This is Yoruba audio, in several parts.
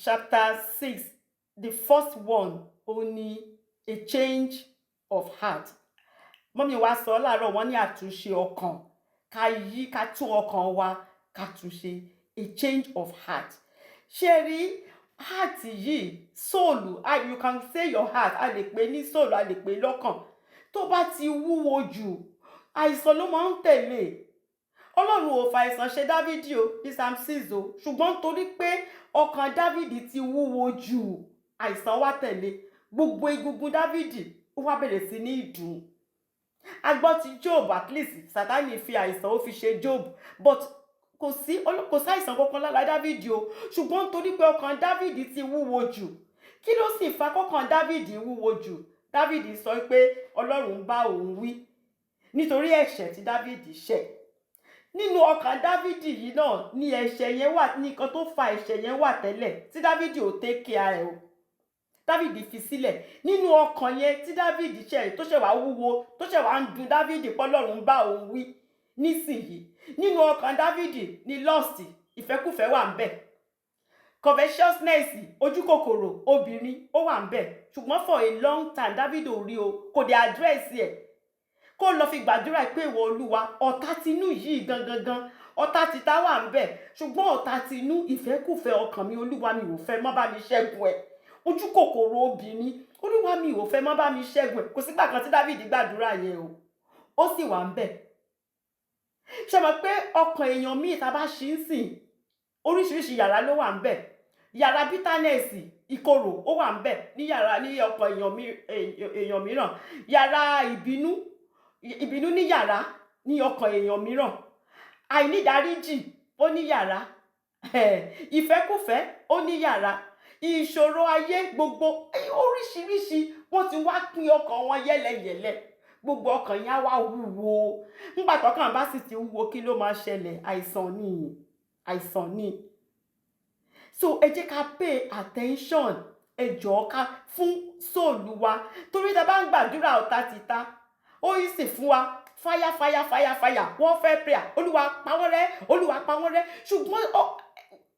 chapter 6, the first one, ó ní a change of heart. Mummy wa sọ láàárọ̀, wọ́n ní àtúnṣe ọkàn, ká yí, ká tún ọkàn wa ká túnṣe, a change of heart. Ṣé rí heart yìí, soul, you can say your heart, a lè pè ní soul, a lè pè lọ́kàn. Tó bá ti wúwo jù, àìsàn ló máa ń tẹ̀lé. Ọlọ́run ò fa àìsàn ṣe Dávidi o ní Psalm 6 o, ṣùgbọ́n torí pé ọkàn Dávidi ti wúwo jù, àìsàn wá tẹ̀lé. Gbogbo egungun Dávidi, ó wá bẹ̀rẹ̀ sí ní dùn. A gbọ́ ti Job, at least Sátánì fi àìsàn, ó fi ṣe Job, but kò sáìsàn kankan lára Dávidi o. Ṣùgbọ́n torí pé ọkàn Dávidi ti wúwo jù. Kí ló sì fa kọ́kàn Dávidi wúwo jù? Dávidi sọ pé Ọlọ́run bá òun wí nítorí ẹ̀ṣẹ̀ tí Dávidi ṣẹ̀. Nínú ọkàn Dávidi yìí náà ní ẹ̀ṣẹ̀ yẹn wà, ní nǹkan tó fa ẹ̀ṣẹ̀ yẹn wà tẹ́lẹ̀ tí Dávidi ò take care ẹ̀ o. Dávidi fi sílẹ̀ nínú ọkàn yẹn tí Dávidi ṣẹ̀, tó ṣẹ̀ wá wúwo, tó ṣẹ̀ wá ń dùn Dávidi pọ́lọ́run bá òun wí nísìnyìí. Nínú ọkàn Dávidi ní lust, ìfẹ́kùfẹ́ wà ń bẹ̀, covetousness, ojú kòkòrò obìnrin, ó wà ń bẹ̀. Ṣùgbọ́n for a long time, Dávidi ò rí o, kò dé address ẹ̀, kó lọ fi gbàdúrà pé, "Ìwọ Olúwa, ọ̀tá tinú yìí gangan gan, ọ̀tá tìta wà ń bẹ̀, ṣùgbọ́n ọ̀tá tinú, ìfẹ́kùfẹ́ ọkàn mi, Olúwa, mi ò fẹ́ mọ́, bá mi ṣẹ́gun ẹ̀. Ojú kòkòrò obìnrin, Olúwa, mi ò fẹ́ mọ́, bá mi ṣẹ́gun ẹ̀." Kò sígbà kan tí Dávidi gbàdúrà yẹn o, ó sì wà ń bẹ̀. Ṣe mọ̀ pé ọkàn èèyàn míì, tá a bá ṣí ń sìn, oríṣiríṣi yàrá ló wà ń bẹ̀. Yàrá bitterness, ìkorò, ó wà ń bẹ̀ ní yàrá ní ọkàn èèyàn mìíràn. Yàrá ìbínú, ìbínú ní yàrá ní ọkàn èèyàn mìíràn. Àìnídáríjì, ó ní yàrá. Ìfẹ́kùfẹ́, ó ní yàrá. Ìṣòro ayé gbogbo oríṣiríṣi, wọ́n ti wá pín ọkàn wọn yẹ́lẹyẹ̀lẹ. Gbogbo ọkàn yẹn á wá wúwo. Nígbà tọkàn bá sì ti wúwo, kí ló máa ṣẹlẹ̀? Àìsàn ni, àìsàn ni. So ẹ jẹ́ ká pay attention, ẹ jọ̀ọ́, ká fún soul wa, torí tá a bá ń gbàdúrà ọ̀tá títa, ó yìí sì fún wa fire, fire, fire, fire, wọ́n fẹ́ prayer, "Olúwa, pa wọ́n rẹ́, Olúwa, pa wọ́n rẹ́." Ṣùgbọ́n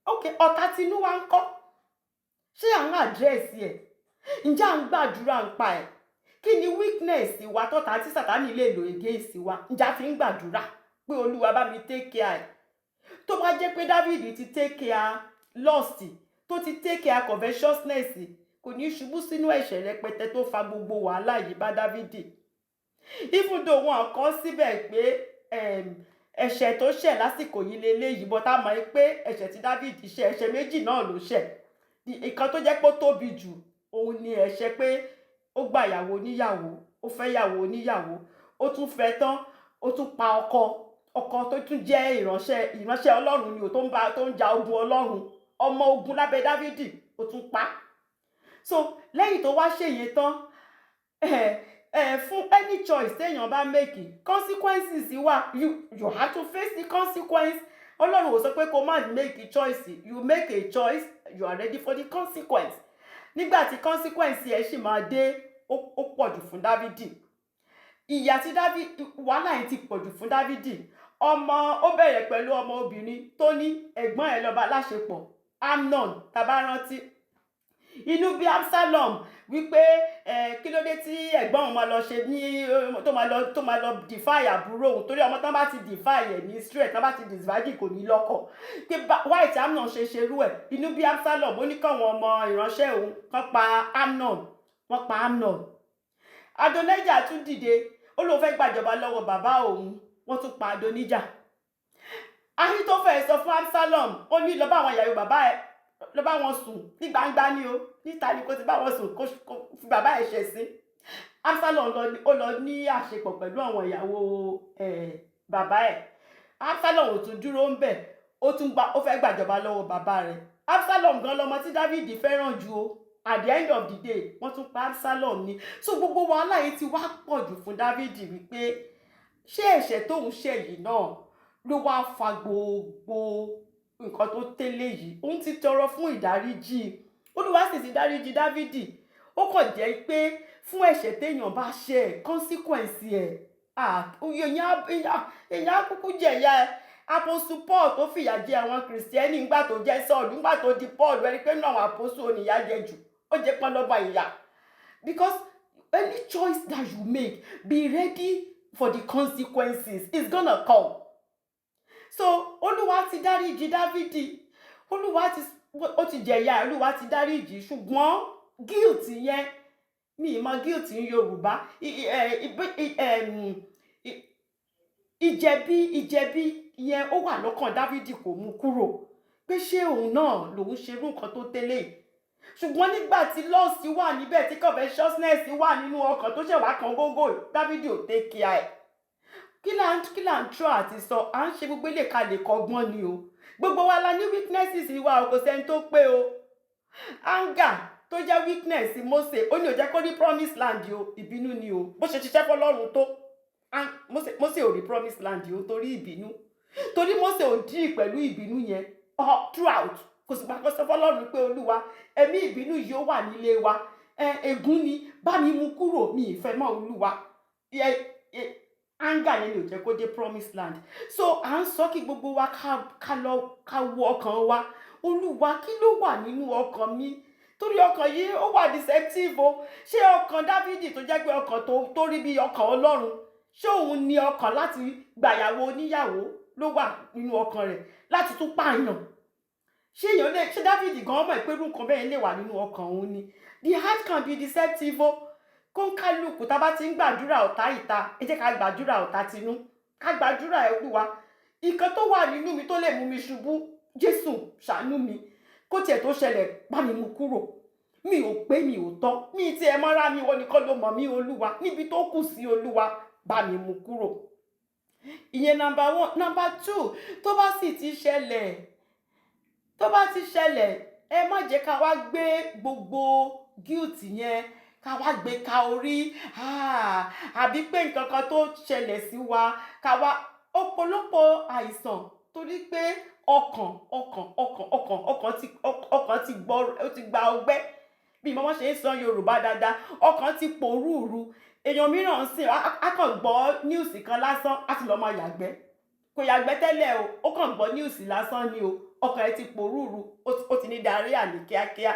ok, ọ̀tá tinú wa ń kọ́? Ṣé à ń address ẹ̀? Ǹjẹ́ à ń gbàdúrà ń pa ẹ̀? Kí ni weakness wa tọ́ta tí Sàtánì lè lò against wa? Ǹjẹ́ a fi ń gbàdúrà pé, "Olúwa, bá mi take care ẹ̀"? Tó bá jẹ́ pé David ti take care lust, tó ti take care covetousness, kò ní ṣubú sínú ẹ̀ṣẹ̀ rẹpẹtẹ tó fa gbogbo wàhálà yìí bá Dávidi. Even though wọn kọ síbẹ̀ pé ẹ̀ṣẹ̀ tó ṣẹ̀ lásìkò yìí leléyìí, but a mọ̀ pé ẹ̀ṣẹ̀ tí Dávidi ṣẹ̀, ẹ̀ṣẹ̀ méjì náà ló ṣẹ̀. Ìkan tó jẹ́ pé ó tóbi jù, òun ni ẹ̀ṣẹ̀ pé ó gba ìyàwó oníyàwó, ó fẹ́ ìyàwó oníyàwó, ó tún fẹ́ tán, ó tún pa ọkọ, ọkọ tó tún jẹ́ ìránṣẹ́ Ọlọ́run ni ò, tó ń bá, tó ń ja ogun Ọlọ́run, ọmọ ogun lábẹ́ Dávidi, ó tún pa. So lẹ́yìn tó wá ṣèyẹn tán, ẹ ẹ fún any choice téèyàn bá make, consequences wà. You have to face the consequence. Ọlọ́run ò sọ pé kó má make a choice. You make a choice, you are ready for the consequence. Nígbà tí consequence ẹ̀ sì máa dé, ó pọ̀ jù fún Dávidi. Ìyà tí Dávidi, wàhálà yìí ti pọ̀ jù fún Dávidi. Ọmọ, ó bẹ̀rẹ̀ pẹ̀lú ọmọ obìnrin tó ní ẹ̀gbọ́n ẹ̀ lọ́ba láṣepọ̀, Amnon. Tá bá rántí, inú bí Absalom wípé ẹ kí ló dé tí ẹ̀gbọ́n òun máa lọ ṣe ní tó máa lọ defile àbúrò òun, torí ọmọ tán bá ti defile ẹ̀ ní Israel, tán bá ti disvirgin, kò ní lọ́kọ, pé why tí Amnon ṣe ṣerú ẹ̀. Inú bí Absalom, ó ní káwọn ọmọ ìránṣẹ́ òun kán pa Amnon. Wọ́n pa Amnon. Adonijah tún dìde, ó lóun fẹ́ gbàjọba lọ́wọ́ bàbá òun. Wọ́n tún pa Adonijah. Ahitofel sọ fún Absalom, ó ní lọ bá àwọn ìyàwó bàbá ẹ̀, lọ bá wọn sùn ní gbangba ni o, níta ni kò ti bá wọn sùn, kó fi bàbá ẹ̀ ṣẹ̀ sí. Absalom lọ, ó lọ ní àṣepọ̀ pẹ̀lú àwọn ìyàwó ẹ̀ bàbá ẹ̀. Absalom ò tún dúró ń bẹ̀, ó tún gba, ó fẹ́ gbàjọba lọ́wọ́ bàbá rẹ̀. Absalom gan lọmọ tí David fẹ́ràn jù o. At the end of the day, wọ́n tún pa Absalom ni. So gbogbo wàhálà yìí ti wá pọ̀ jù fún David, wípé ṣé ẹ̀ṣẹ̀ tóun ṣẹ̀ yìí náà ló wá fa gbogbo nǹkan tó tẹ́lẹ̀ yìí? Òun ti tọrọ fún ìdáríjì, Olúwa sì ti dáríjì Dávidi. Ó kàn jẹ́ pé fún ẹ̀ṣẹ̀ téèyàn bá ṣẹ̀, consequence ẹ̀, èèyàn á kúkú jẹ̀yà ẹ̀. Apostle Paul tó fìyà jẹ àwọn Kìrìsìtẹ́nì ńgbà tó jẹ́ Sọ́ọ̀lù, ńgbà tó di Paul, ẹni pé náà àwọn apostle oníyà jẹ jù, ó jẹ́ pọ́n lọ́ba ìyà. Because any choice that you make, be ready for the consequences. It's gonna come. So Olúwa ti dáríjì Dávidi, Olúwa ti, ó ti jẹ̀yà, Olúwa ti dáríjì, ṣùgbọ́n guilt yẹn, mi ì mọ guilt ní Yorùbá, ìjẹ̀bi yẹn, ó wà lọ́kàn Dávidi, kò mú kúrò pé ṣé òun náà lòun ṣerú nǹkan tó tẹ́lẹ̀ yìí. Ṣùgbọ́n nígbà tí lust wà níbẹ̀, tí covetousness wà nínú ọkàn tó ṣẹ̀ wá kan gógó, Dávidi ò take care ẹ̀. Kí là ń try àti sọ? À ń ṣe gbogbo ilé ká lè kọ́gbọ́n ni o. Gbogbo wa la ní weaknesses wa o, kò sẹ́ni tó pé o. Anger tó jẹ́ weakness Mósè, ó ní ò jẹ́ kó rí promise land o. Ìbínú ni o. Bó ṣe ṣiṣẹ́ fọlọ́run tó, Mósè ò rí promise land o torí ìbínú, torí Mósè ò deal pẹ̀lú ìbínú yẹn throughout. Kò sì gbàgbọ́ sọ fọlọ́run pé, "Olúwa, ẹ̀mí ìbínú yìí, ó wà nílé wa, ègún ni, bá mi mú kúrò, mi ì fẹ́ mọ́, Olúwa." Anger yẹn ni ò jẹ́ kó dé promise land. So à ń sọ kí gbogbo wa ká lọ ká wo ọkàn wa. Olúwa, kí ló wà nínú ọkàn mi? Torí ọkàn yìí, ó wà deceptive o. Ṣé ọkàn Dávidi tó jẹ́ pé ọkàn tó rí bí ọkàn Ọlọ́run, ṣé òun ní ọkàn láti gbàyàwó oníyàwó ló wà nínú ọkàn rẹ̀ láti tún pààyàn? Ṣé èèyàn lè ṣé Dávidi gan mọ̀ pé irú nǹkan bẹ́ẹ̀ lè wà nínú ọkàn òun ni? The heart can be deceptive o. Kó ń kálukú, tá a bá ti ń gbàdúrà ọ̀tá ìta, ẹ jẹ́ ká gbàdúrà ọ̀tá tinú, ká gbàdúrà ẹ̀: "Olúwa, nǹkan tó wà nínú mi tó lè mú mi ṣubú, Jésù, ṣàánú mi. Kó tiẹ̀ tó ṣẹlẹ̀, bá mi mú kúrò. Mi ò pé, mi ò tọ́, mi ti ẹ̀ mọ́ra mi, wọ́n nìkan ló mọ̀ mí. Olúwa, níbi tó kù sí, Olúwa, bá mi mú kúrò." Ìyẹn number one. Number two, tó bá sì ti ṣẹlẹ̀, tó bá ti ṣẹlẹ̀, ẹ má jẹ́ ká wá gbé gbogbo guilt yẹn, ká wá gbé ka orí, àbí pé nǹkan kan tó ṣẹlẹ̀ sí wa, ká wá ọ̀pọ̀lọpọ̀ àìsàn, torí pé ọkàn ọkàn ọkàn ọkàn ọkàn ti ọkàn ti gbọ́, ó ti gba ọgbẹ́. Bí mo ṣe ń sọ Yorùbá dáadáa, ọkàn ti pòrúurú. Èèyàn mìíràn ń sìn, á kàn gbọ́ news kan lásán, á ti lọ́ọ́ máa yàgbẹ́. Kò yàgbẹ́ tẹ́lẹ̀ o, ó kàn gbọ́ news lásán ni o, ọkàn ẹ̀ ti pòrúurú, ó ti ní diarrhea ní kíákíá.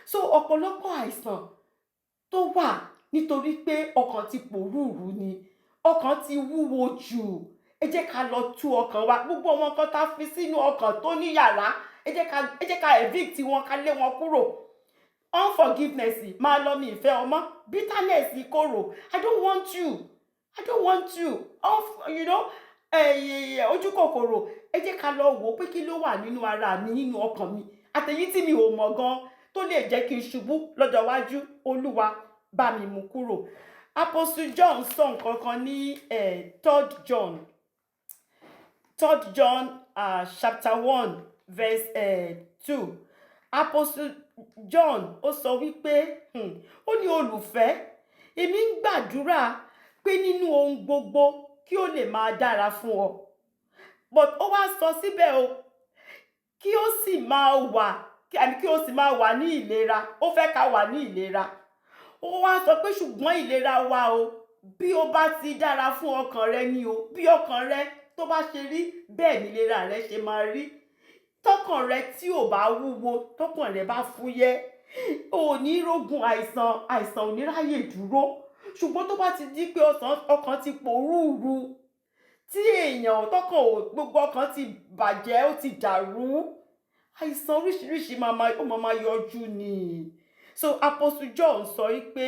So ọ̀pọ̀lọpọ̀ àìsàn tó wà, nítorí pé ọkàn ti pòrúurú ni, ọkàn ti wúwo jù. Ẹ jẹ́ ká lọ tú ọkàn wa. Gbogbo àwọn nǹkan tá a fi sínú ọkàn tó ní yàrá, ẹ jẹ́ ká evict wọn, ká lé wọn kúrò. Unforgiveness, máa lọ, mi ìfẹ́ ọmọ. Bitterness, korò, I don't want you, I don't want you. Off, ojú kòkòrò. Ẹ jẹ́ ká lọ wò ó pé kí ló wà nínú ara mi, nínú ọkàn mi, àtẹ̀yí tí mi ò mọ̀ gan tó lè jẹ́ kí n ṣubú lọ́jọ́ iwájú. Olúwa, bá mi mú kúrò. Apostle John sọ nǹkan kan ní Third John chapter 1 verse 2. Apostle John, ó sọ wípé, ó ní, "Olùfẹ́, èmi ń gbàdúrà pé nínú ohun gbogbo kí ó lè máa dára fún ọ." But ó wá sọ síbẹ̀ o, kí ó sì máa wà, àbí kí ó sì máa wà ní ìlera. Ó fẹ́ ká wà ní ìlera. Ó wá sọ pé ṣùgbọ́n ìlera wa o, bí ó bá ti dára fún ọkàn rẹ ni o. Bí ọkàn rẹ tó bá ṣe rí, bẹ́ẹ̀ ni ìlera rẹ ṣe máa rí. Tọkàn rẹ tí ò bá wúwo, tọkàn rẹ bá fúyẹ́, ò ní rógun àìsàn, àìsàn ò ní ráyè dúró. Ṣùgbọ́n tó bá ti di pé ọkàn ti pòrúurú, tí èèyàn tọkàn ò, gbogbo ọkàn ti bàjẹ́, ó ti dàrú, àìsàn oríṣiríṣi máa ó máa yọjú ni. So Apostle John sọ wípé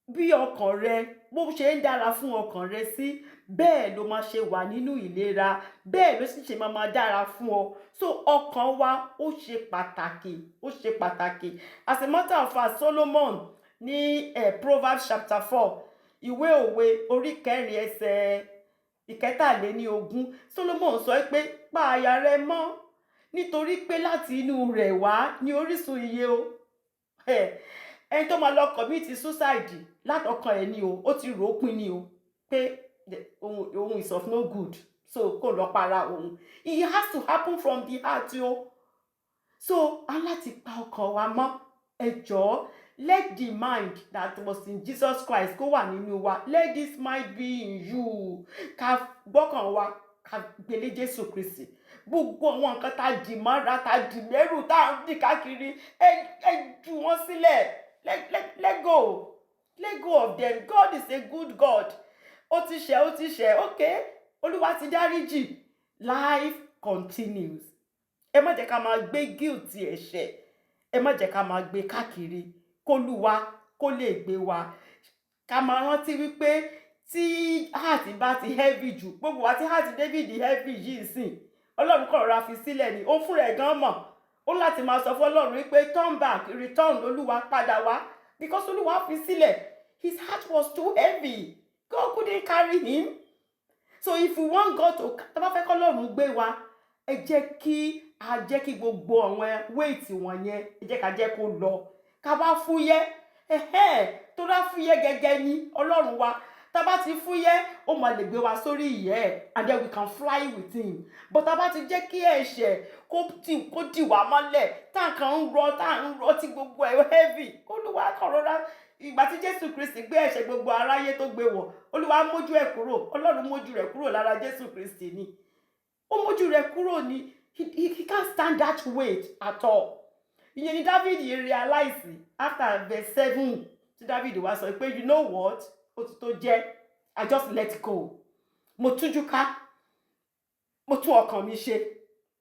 bí ọkàn rẹ bó ṣe ń dára fún ọkàn rẹ sí, bẹ́ẹ̀ ló máa ṣe wà nínú ìlera, bẹ́ẹ̀ ló sì ṣe máa dára fún ọ. So ọkàn wa, ó ṣe pàtàkì, ó ṣe pàtàkì. As a matter of fact, Solomon ní Proverbs chapter 4, Ìwé Òwe orí 4, ẹsẹ̀ 23, Solomon sọ pé, "Pa àyà rẹ mọ́, nítorí pé láti inú rẹ̀ wá ní orísun ìyè o." Ẹni tó máa lọ commit suicide, látọkàn ẹ̀ ni o, ó ti rò ó pin ni o pé òun is of no good, so kò lọ para òun. It has to happen from the heart o. So a láti pa ọkàn wa mọ́. Ẹ jọ̀ọ́, let the mind that was in Jesus Christ kó wà nínú wa. Let this mind be in you. Ká gbọ́kàn wa, ká Ká gbélé Jésù Kristi. Gbogbo àwọn nǹkan tá a dì mọ́ra, tá a dì mẹ́rù, tá a ń dì káàkiri, ẹ jù wọ́n sílẹ̀. Let go, let go of them. God is a good God. Ó ti ṣẹ̀, ó ti ṣẹ̀, okay, Olúwa ti dáríjì. Life continues. Ẹ má jẹ́ ká máa gbé guilt ẹ̀ṣẹ̀, ẹ má jẹ́ ká máa gbé káàkiri. Kólúwa kó lè gbé wa. Ká máa rántí wípé tí heart bá ti heavy jù, gbogbo wa tí heart David heavy yìí sìn, Ọlọ́run kọ̀ rọra fi sílẹ̀ ni. Ó fúnra ẹ̀ gan mọ̀, ó láti máa sọ fún Ọlọ́run wípé, "Turn back, return, Olúwa, padà wá," because Olúwa fi sílẹ̀. His heart was too heavy. God couldn't carry him. So if we want God to, tá bá fẹ́ kọ́ Ọlọ́run gbé wa, ẹ jẹ́ kí a jẹ́ kí gbogbo àwọn weight wọ̀nyẹn, ẹ jẹ́ ká jẹ́ kó lọ, ká wá fúyẹ́. Ẹ̀hẹ́n, tó dá fúyẹ́ gẹ́gẹ́ ní Ọlọ́run wa. Tá bá ti fúyẹ́, ó máa lè gbé wa sórí ìyẹ́ ẹ̀, and then we can fly with him. But tá bá ti jẹ́ kí ẹ̀ṣẹ̀ kó dì wá mọ́lẹ̀, tá à kàn ń rọ, tá à ń rọ, tí gbogbo ẹ̀ heavy, Olúwa kàn rọra. Ìgbà tí Jésù Kristi gbé ẹ̀ṣẹ̀ gbogbo aráyé tó gbé wọ̀, Olúwa mójú ẹ̀ kúrò. Ọlọ́run mójú rẹ̀ kúrò lára Jésù Kristi ni. Ó mójú rẹ̀ kúrò ní. He can't stand that weight at all. Ìyẹn ni David realize after verse 7, tí David wá sọ pé, "You know what? Ó ti tó jẹ́. I just let go. Mo tújú ká, mo tún ọkàn mi ṣe,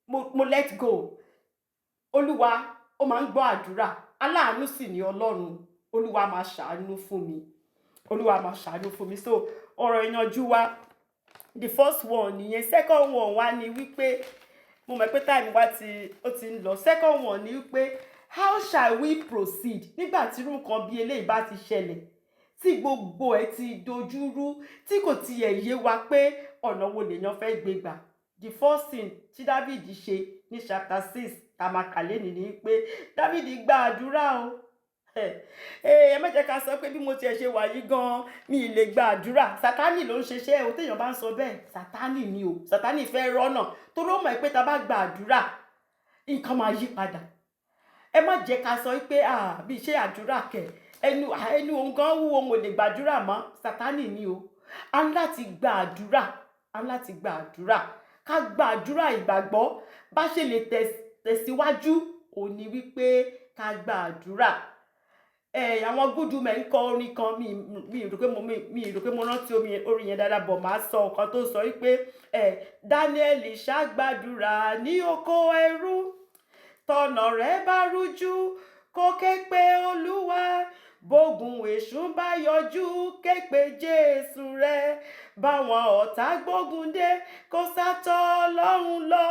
mo let go." Olúwa ó máa ń gbọ́ àdúrà. Aláàánú sì ni Ọlọ́run. Olúwa máa ṣàánú fún mi, Olúwa máa ṣàánú fún mi. So ọ̀rọ̀ ìyànjú wa, the first one nìyẹn. Second one wá ni wípé, mo mọ̀ pé time wa ti ó ti ń lọ, second one ni wípé, how shall we proceed nígbà tí irú nǹkan bí eléyìí bá ti ṣẹlẹ̀, tí gbogbo ẹ̀ ti dojúrú, tí kò tiẹ̀ yé wa pé ọ̀nà wo lèèyàn fẹ́ gbé gbà? The first thing tí David ṣe ní chapter 6 tá a máa kà lénìí ni pé David gba àdúrà o. Ẹ má jẹ́ ká sọ pé bí mo tiẹ̀ ṣe wà yìí gan-an, mi ì lè gba àdúrà. Sátánì ló ń ṣiṣẹ́ o. Téèyàn bá ń sọ bẹ́ẹ̀, Sátánì ni o. Sátánì fẹ́ rọ́nà torí ó mọ̀ pé tá a bá gba àdúrà, nǹkan máa yí padà. Ẹ má jẹ́ ká sọ pé bí iṣẹ́ àdúrà kẹ̀, ẹnu òun gan wúwo, òun ò lè gbàdúrà mọ́. Sátánì ni o. A ń láti gba àdúrà, a ń láti gba àdúrà. Ká gba àdúrà ìgbàgbọ́. Bá ṣe lè tẹ̀síwájú òun ni wípé ká gba àdúrà. Àwọn Good Women ń kọ orin kan. Mi rò pé mo rántí orin yẹn dáadáa bọ̀. Máa sọ nǹkan tó sọ wípé Daniel ṣàgbàdúrà ní oko ẹrú, tọ̀nà rẹ̀ bá rújú, kó ké pe Olúwa, bógun èṣù bá yọjú, ké pe Jésù rẹ̀, báwọn ọ̀tá gbógun dé, kó sátọ̀ Ọlọ́run lọ.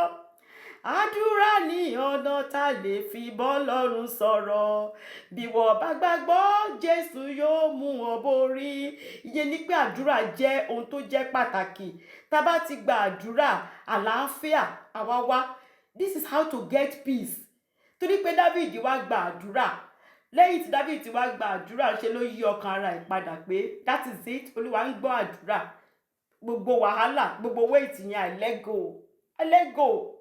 Àdúrà ní ọ̀nà tá lè fi bọ́lọ́run sọ̀rọ̀. Bí wọ́n bá gbàgbọ́, Jésù yóò mú ọ borí. Ìyẹn ni pé àdúrà jẹ́ ohun tó jẹ́ pàtàkì. Tá bá ti gba àdúrà, àlàáfíà àwa wá. This is how to get peace. Torí pé David wá gba àdúrà, lẹ́yìn tí David ti wá gba àdúrà, ṣe ló yí ọkàn ara ẹ̀ padà pé, "That is it, Olúwa ń gbọ́ àdúrà. Gbogbo wàhálà, gbogbo weight yẹn, I let go, I let go,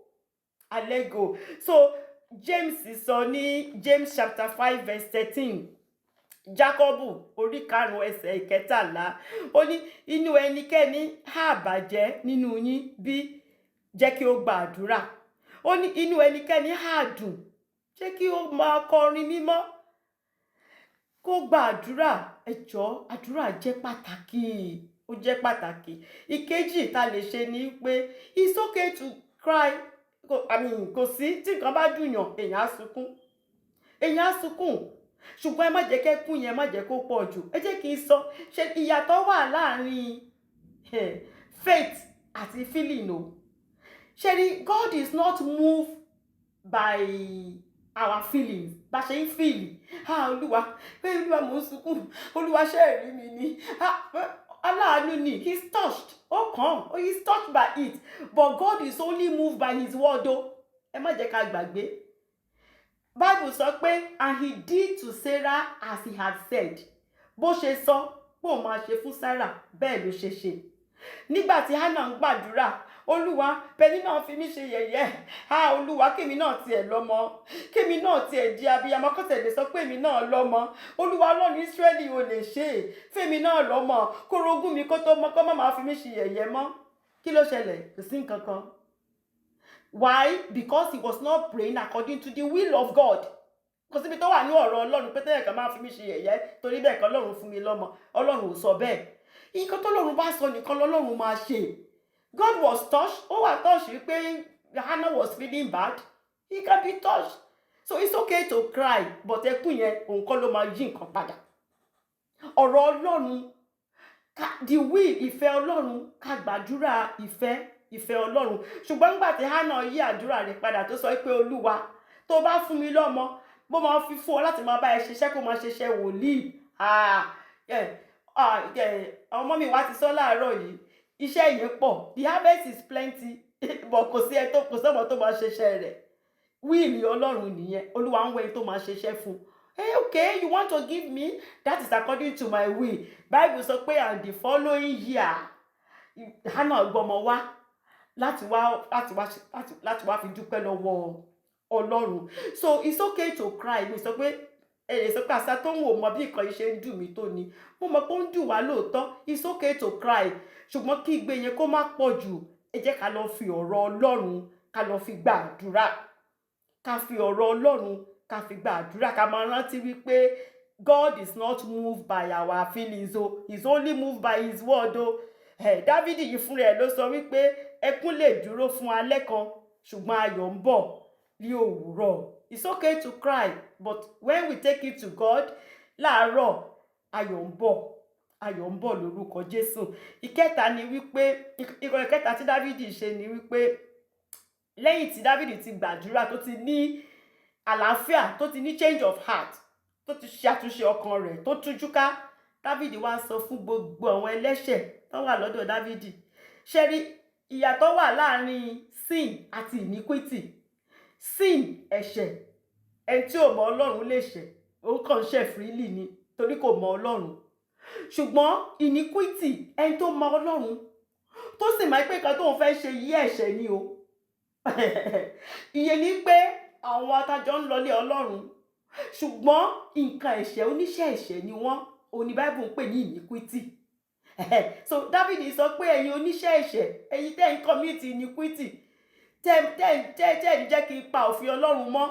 I let go." So James sọ ní James chapter 5 verse 13, Jákọ́bù orí 5 ẹsẹ̀ 13, ó ní, "Inú ẹnikẹ́ni á bàjẹ́ nínú yín bí? Jẹ́ kí ó gba àdúrà." Ó ní, "Inú ẹnikẹ́ni á dùn? Jẹ́ kí ó máa kọrin mímọ́." Kó gba àdúrà. Ẹ jọ̀ọ́, àdúrà jẹ́ pàtàkì, ó jẹ́ pàtàkì. Ìkejì tá lè ṣe ni pé it's okay to cry. I mean, kò sí, tí nǹkan bá dùn yàn, èèyàn á sunkún, èèyàn á sunkún. Ṣùgbọ́n ẹ má jẹ́ kẹ́kún yẹn, má jẹ́ kó pọ̀ jù. Ẹ jẹ́ kí n sọ ṣe, ìyàtọ̀ wà láàrin faith àti feeling o. Ṣe rí, God is not moved by our feelings. Bá ṣe ń feel, "Ah, Olúwa," pé, "Olúwa, mò ń sunkún, Olúwa, ṣe ẹ̀rí mi ni?" Ah, aláàánú ni. He is touched, ó kàn, he is touched by it, but God is only moved by his word o. Ẹ má jẹ́ ká gbàgbé. Bible sọ pé, "And he did to Sarah as he had said." Bó ṣe sọ pé òun máa ṣe fún Sarah, bẹ́ẹ̀ ló ṣe ṣe. Nígbà tí Hannah ń gbàdúrà, "Olúwa, Pẹ̀lú náà fi mí ṣe yẹ̀yẹ́. Ah, Olúwa, kémi náà tiẹ̀ lọ́mọ, kémi náà tiẹ̀ di abiyamọ, kó tẹ̀lé sọ pé èmi náà lọ́mọ. Olúwa Ọlọ́run Ísírẹ́lì, ò lè ṣe é, fèmi náà lọ́mọ, kórogún mi kó tó mọ́, kó má máa fi mí ṣe yẹ̀yẹ́ mọ́." Kí ló ṣẹlẹ̀? Kò sí nǹkan kan. Why? Because he was not praying according to the will of God. Kò síbi tó wà ní ọ̀rọ̀ Ọlọ́run pé tẹ́lẹ̀ kan máa fi mí ṣe yẹ̀yẹ́ torí bẹ́ẹ̀ kan Ọlọ́run fún mi lọ́mọ. Ọlọ́run ò sọ bẹ́ẹ̀. Nǹkan tọ́lọ́run bá sọ nìkan lọ́lọ́run máa ṣe. God was touched. Ó wà touched wípé Hannah was feeling bad. He can be touched. So it's okay to cry, but ẹkún yẹn òun kọ́ ló máa yí nǹkan padà. Ọ̀rọ̀ Ọlọ́run, the will, ìfẹ́ Ọlọ́run, ká gbàdúrà ìfẹ́ Ọlọ́run. Ṣùgbọ́n nígbà tí Hannah yí àdúrà rẹ̀ padà, tó sọ pé, "Olúwa, tó bá fún mi lọ́mọ, mo máa fi fún ọ láti máa bá ẹ ṣiṣẹ́, kó máa ṣiṣẹ́ wòlíì." Ọmọ mi wá ti sọ láàárọ̀ yìí, iṣẹ́ yìí pọ̀, the harvest is plenty, but kò sí ẹ tó kò sọ́mọ tó máa ṣiṣẹ́ rẹ̀. Will Ọlọ́run nìyẹn. Olúwa ń wẹ ẹni tó máa ṣiṣẹ́ fún. Hey, okay, you want to give me? That is according to my will. Bible sọ pé and the following year, Hannah gbọ́mọ wá láti wá fi dúpẹ́ lọ́wọ́ Ọlọ́run. So it's okay to cry. Mi sọ pé ẹ lè sọ pé àṣà tó ń wò mọ bí nǹkan yìí ṣe ń dùn mí tó ni. Mo mọ̀ pé ó ń dùn wá lóòótọ́. It's okay to cry, ṣùgbọ́n kí igbe yẹn kó má pọ̀ jù. Ẹ jẹ́ ká lọ fi ọ̀rọ̀ Ọlọ́run, ká lọ fi gba àdúrà. Ká fi ọ̀rọ̀ Ọlọ́run, ká fi gba àdúrà. Ká máa rántí wípé God is not moved by our feelings o. He is only moved by his word o. Dávídì yìí fúnra ẹ̀ ló sọ wípé ẹkún lè dúró fún alẹ́ kan, ṣùgbọ́n ayọ̀ ń bọ̀ ní òwúrọ̀. It's okay to cry, but when we take it to God láàárọ̀, ayọ̀ ń bọ̀, ayọ̀ ń bọ̀ lórúkọ Jésù. Ìkẹta ni wípé, ìkọ̀ ìkẹta tí Dávídì ṣe ni wípé, lẹ́yìn tí Dávídì ti gbàdúrà, tó ti ní àlàáfíà, tó ti ní change of heart, tó ti ṣe àtúnṣe ọkàn rẹ̀, tó tújú ká, Dávídì wá sọ fún gbogbo àwọn ẹlẹ́ṣẹ̀ tó wà lọ́dọ̀ Dávídì. Ṣe rí ìyàtọ̀ wà láàrin sin àti iniquity? Sin, ẹ̀ṣẹ̀, ẹni tí ò mọ Ọlọ́run lè ṣẹ̀, òun kàn ń ṣẹ̀ freely ni torí kò mọ Ọlọ́run. Ṣùgbọ́n iniquity, ẹni tó mọ Ọlọ́run, tó sì máa ń pé kan tóun fẹ́ ṣe yí, ẹ̀ṣẹ̀ ni o. Ìyẹn ni pé àwọn atajọ́ ń lọlé Ọlọ́run, ṣùgbọ́n nǹkan ẹ̀ṣẹ̀, oníṣẹ́ ẹ̀ṣẹ̀ ni wọ́n, òní Bible ń pè ní iniquity. So David sọ pé ẹ̀yin oníṣẹ́ ẹ̀ṣẹ̀, ẹ̀yin tẹ́ ń commit iniquity, tẹ́ ń jẹ́ kí n pa òfin Ọlọ́run mọ́,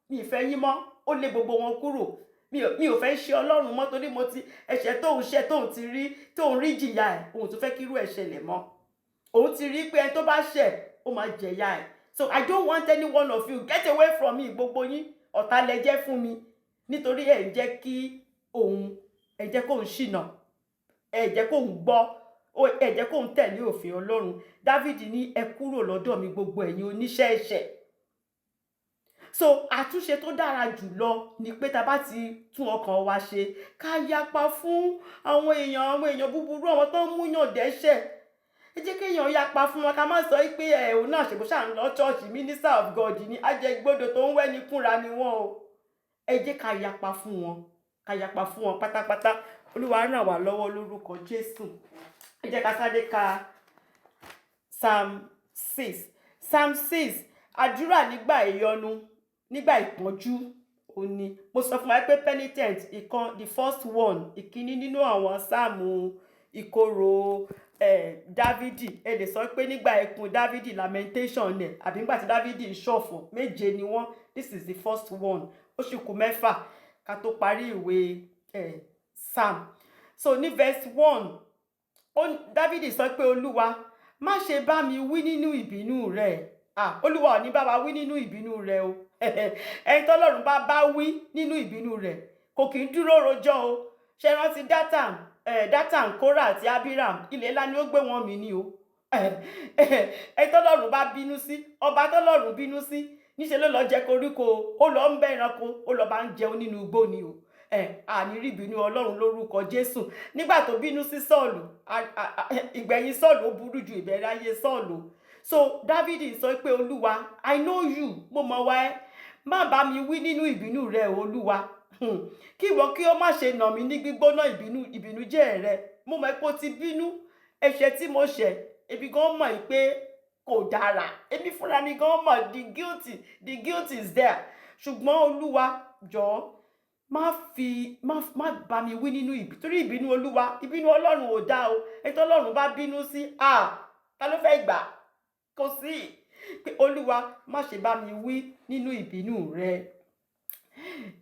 mi ì fẹ́ yín mọ́. Ó lé gbogbo wọn kúrò. Mi ò fẹ́ ṣe Ọlọ́run mọ́ torí mo ti ẹ̀ṣẹ̀ tóun ṣẹ̀, tóun ti rí, tóun rí jìyà ẹ̀, òun tó fẹ́ kírú ẹ̀ ṣẹlẹ̀ mọ́. Òun ti rí pé ẹni tó bá ṣẹ̀, ó máa jẹ̀yà ẹ̀. So I don't want any one of you. Get away from me. Gbogbo yín, ọ̀tá lẹ jẹ́ fún mi, nítorí ẹ̀ ń jẹ́ kí òun, ẹ̀ jẹ́ kóun ṣìnà, ẹ̀ jẹ́ kóun gbọ́, ẹ̀ jẹ́ kóun tẹ̀lé òfin Ọlọ́run. David ní, "Ẹ kúrò lọ́dọ̀ mi, gbogbo ẹ̀yin oníṣẹ́ ẹ̀ṣẹ̀." So àtúnṣe tó dára jùlọ ni pé tá a bá ti tún ọkàn wa ṣe, ká yapa fún àwọn èèyàn búburú, àwọn tó ń múyàn dẹ́ṣẹ̀. Ẹ jẹ́ kéèyàn yapa fún wọn. Ká má sọ pé ẹ òun náà ṣèbó ṣáà ń lọ ṣọ́ọ̀ṣì, minister of God ni. Ajẹgbodò tó ń wẹ́ni kúnra ni wọ́n o. Ẹ jẹ́ ká yapa fún wọn, ká yapa fún wọn pátápátá. Olúwa ràn wá lọ́wọ́ lórúkọ Jésù. Ẹ jẹ́ ká sáré ka Psalm 6. Psalm 6, àdúrà nígbà ìyọnu, nígbà ìpọ́njú. Ó ní mo sọ fún wa pé penitent ìkan, the first one, ìkíní nínú àwọn sáàmù ìkorò Dávidi. Ẹ lè sọ pé nígbà ẹkún Dávidi, lamentation ẹ̀, àbí nígbà tí Dávidi ń ṣọ̀fọ̀. Méje ni wọ́n. This is the first one. Ó sì kù 6 ká tó parí ìwé Psalm. So ní verse 1, Dávidi sọ pé, "Olúwa, má ṣe bá mi wí nínú ìbínú rẹ." Ah, Olúwa ò ní bá wa wí nínú ìbínú rẹ o. Ẹni tọ́lọ́run bá bá wí nínú ìbínú rẹ̀, kò kì í dúró rojọ́ o. Ṣe rántí Dátàn, Kórà àti Abiram? Ilẹ̀ ńlá ni ó gbé wọn mì ní o. Ẹni tọ́lọ́run bá bínú sí, ọba tọ́lọ́run bínú sí, níṣẹ́ ló lọ jẹ koríko, ó lọ ń bẹ́ ẹranko, ó lọ bá ń jẹun nínú igbó ni o. Àní rí ìbínú Ọlọ́run lórúkọ Jésù. Nígbà tó bínú sí Sọ́ọ̀lù, ìgbẹ̀yìn Sọ́ọ̀lù, ó burú ju ìbẹ̀rẹ̀ ayé Sọ́ọ̀lù. So Dávidi sọ pé, "Olúwa, I know you, mo mọ̀ wá ẹ́. Má bá mi wí nínú ìbínú rẹ, Olúwa, kí ìwọ kí ó má ṣe nà mí ní gbígbóná ìbínújẹ́ rẹ. Mo mọ̀ pé o ti bínú. Ẹ̀ṣẹ̀ tí mo ṣẹ̀, èmi gan mọ̀ pé kò dára. Èmi fúnra mi gan mọ̀, the guilt is there. Ṣùgbọ́n Olúwa, jọ̀ọ́, má fi má má bá mi wí nínú ìbí," torí ìbínú Olúwa, ìbínú Ọlọ́run ò dáa o. Ẹni tí Ọlọ́run bá bínú sí, ah. Ta ló fẹ́ gbà? Kò sí. Pé Olúwa, má ṣe bá mi wí nínú ìbínú rẹ.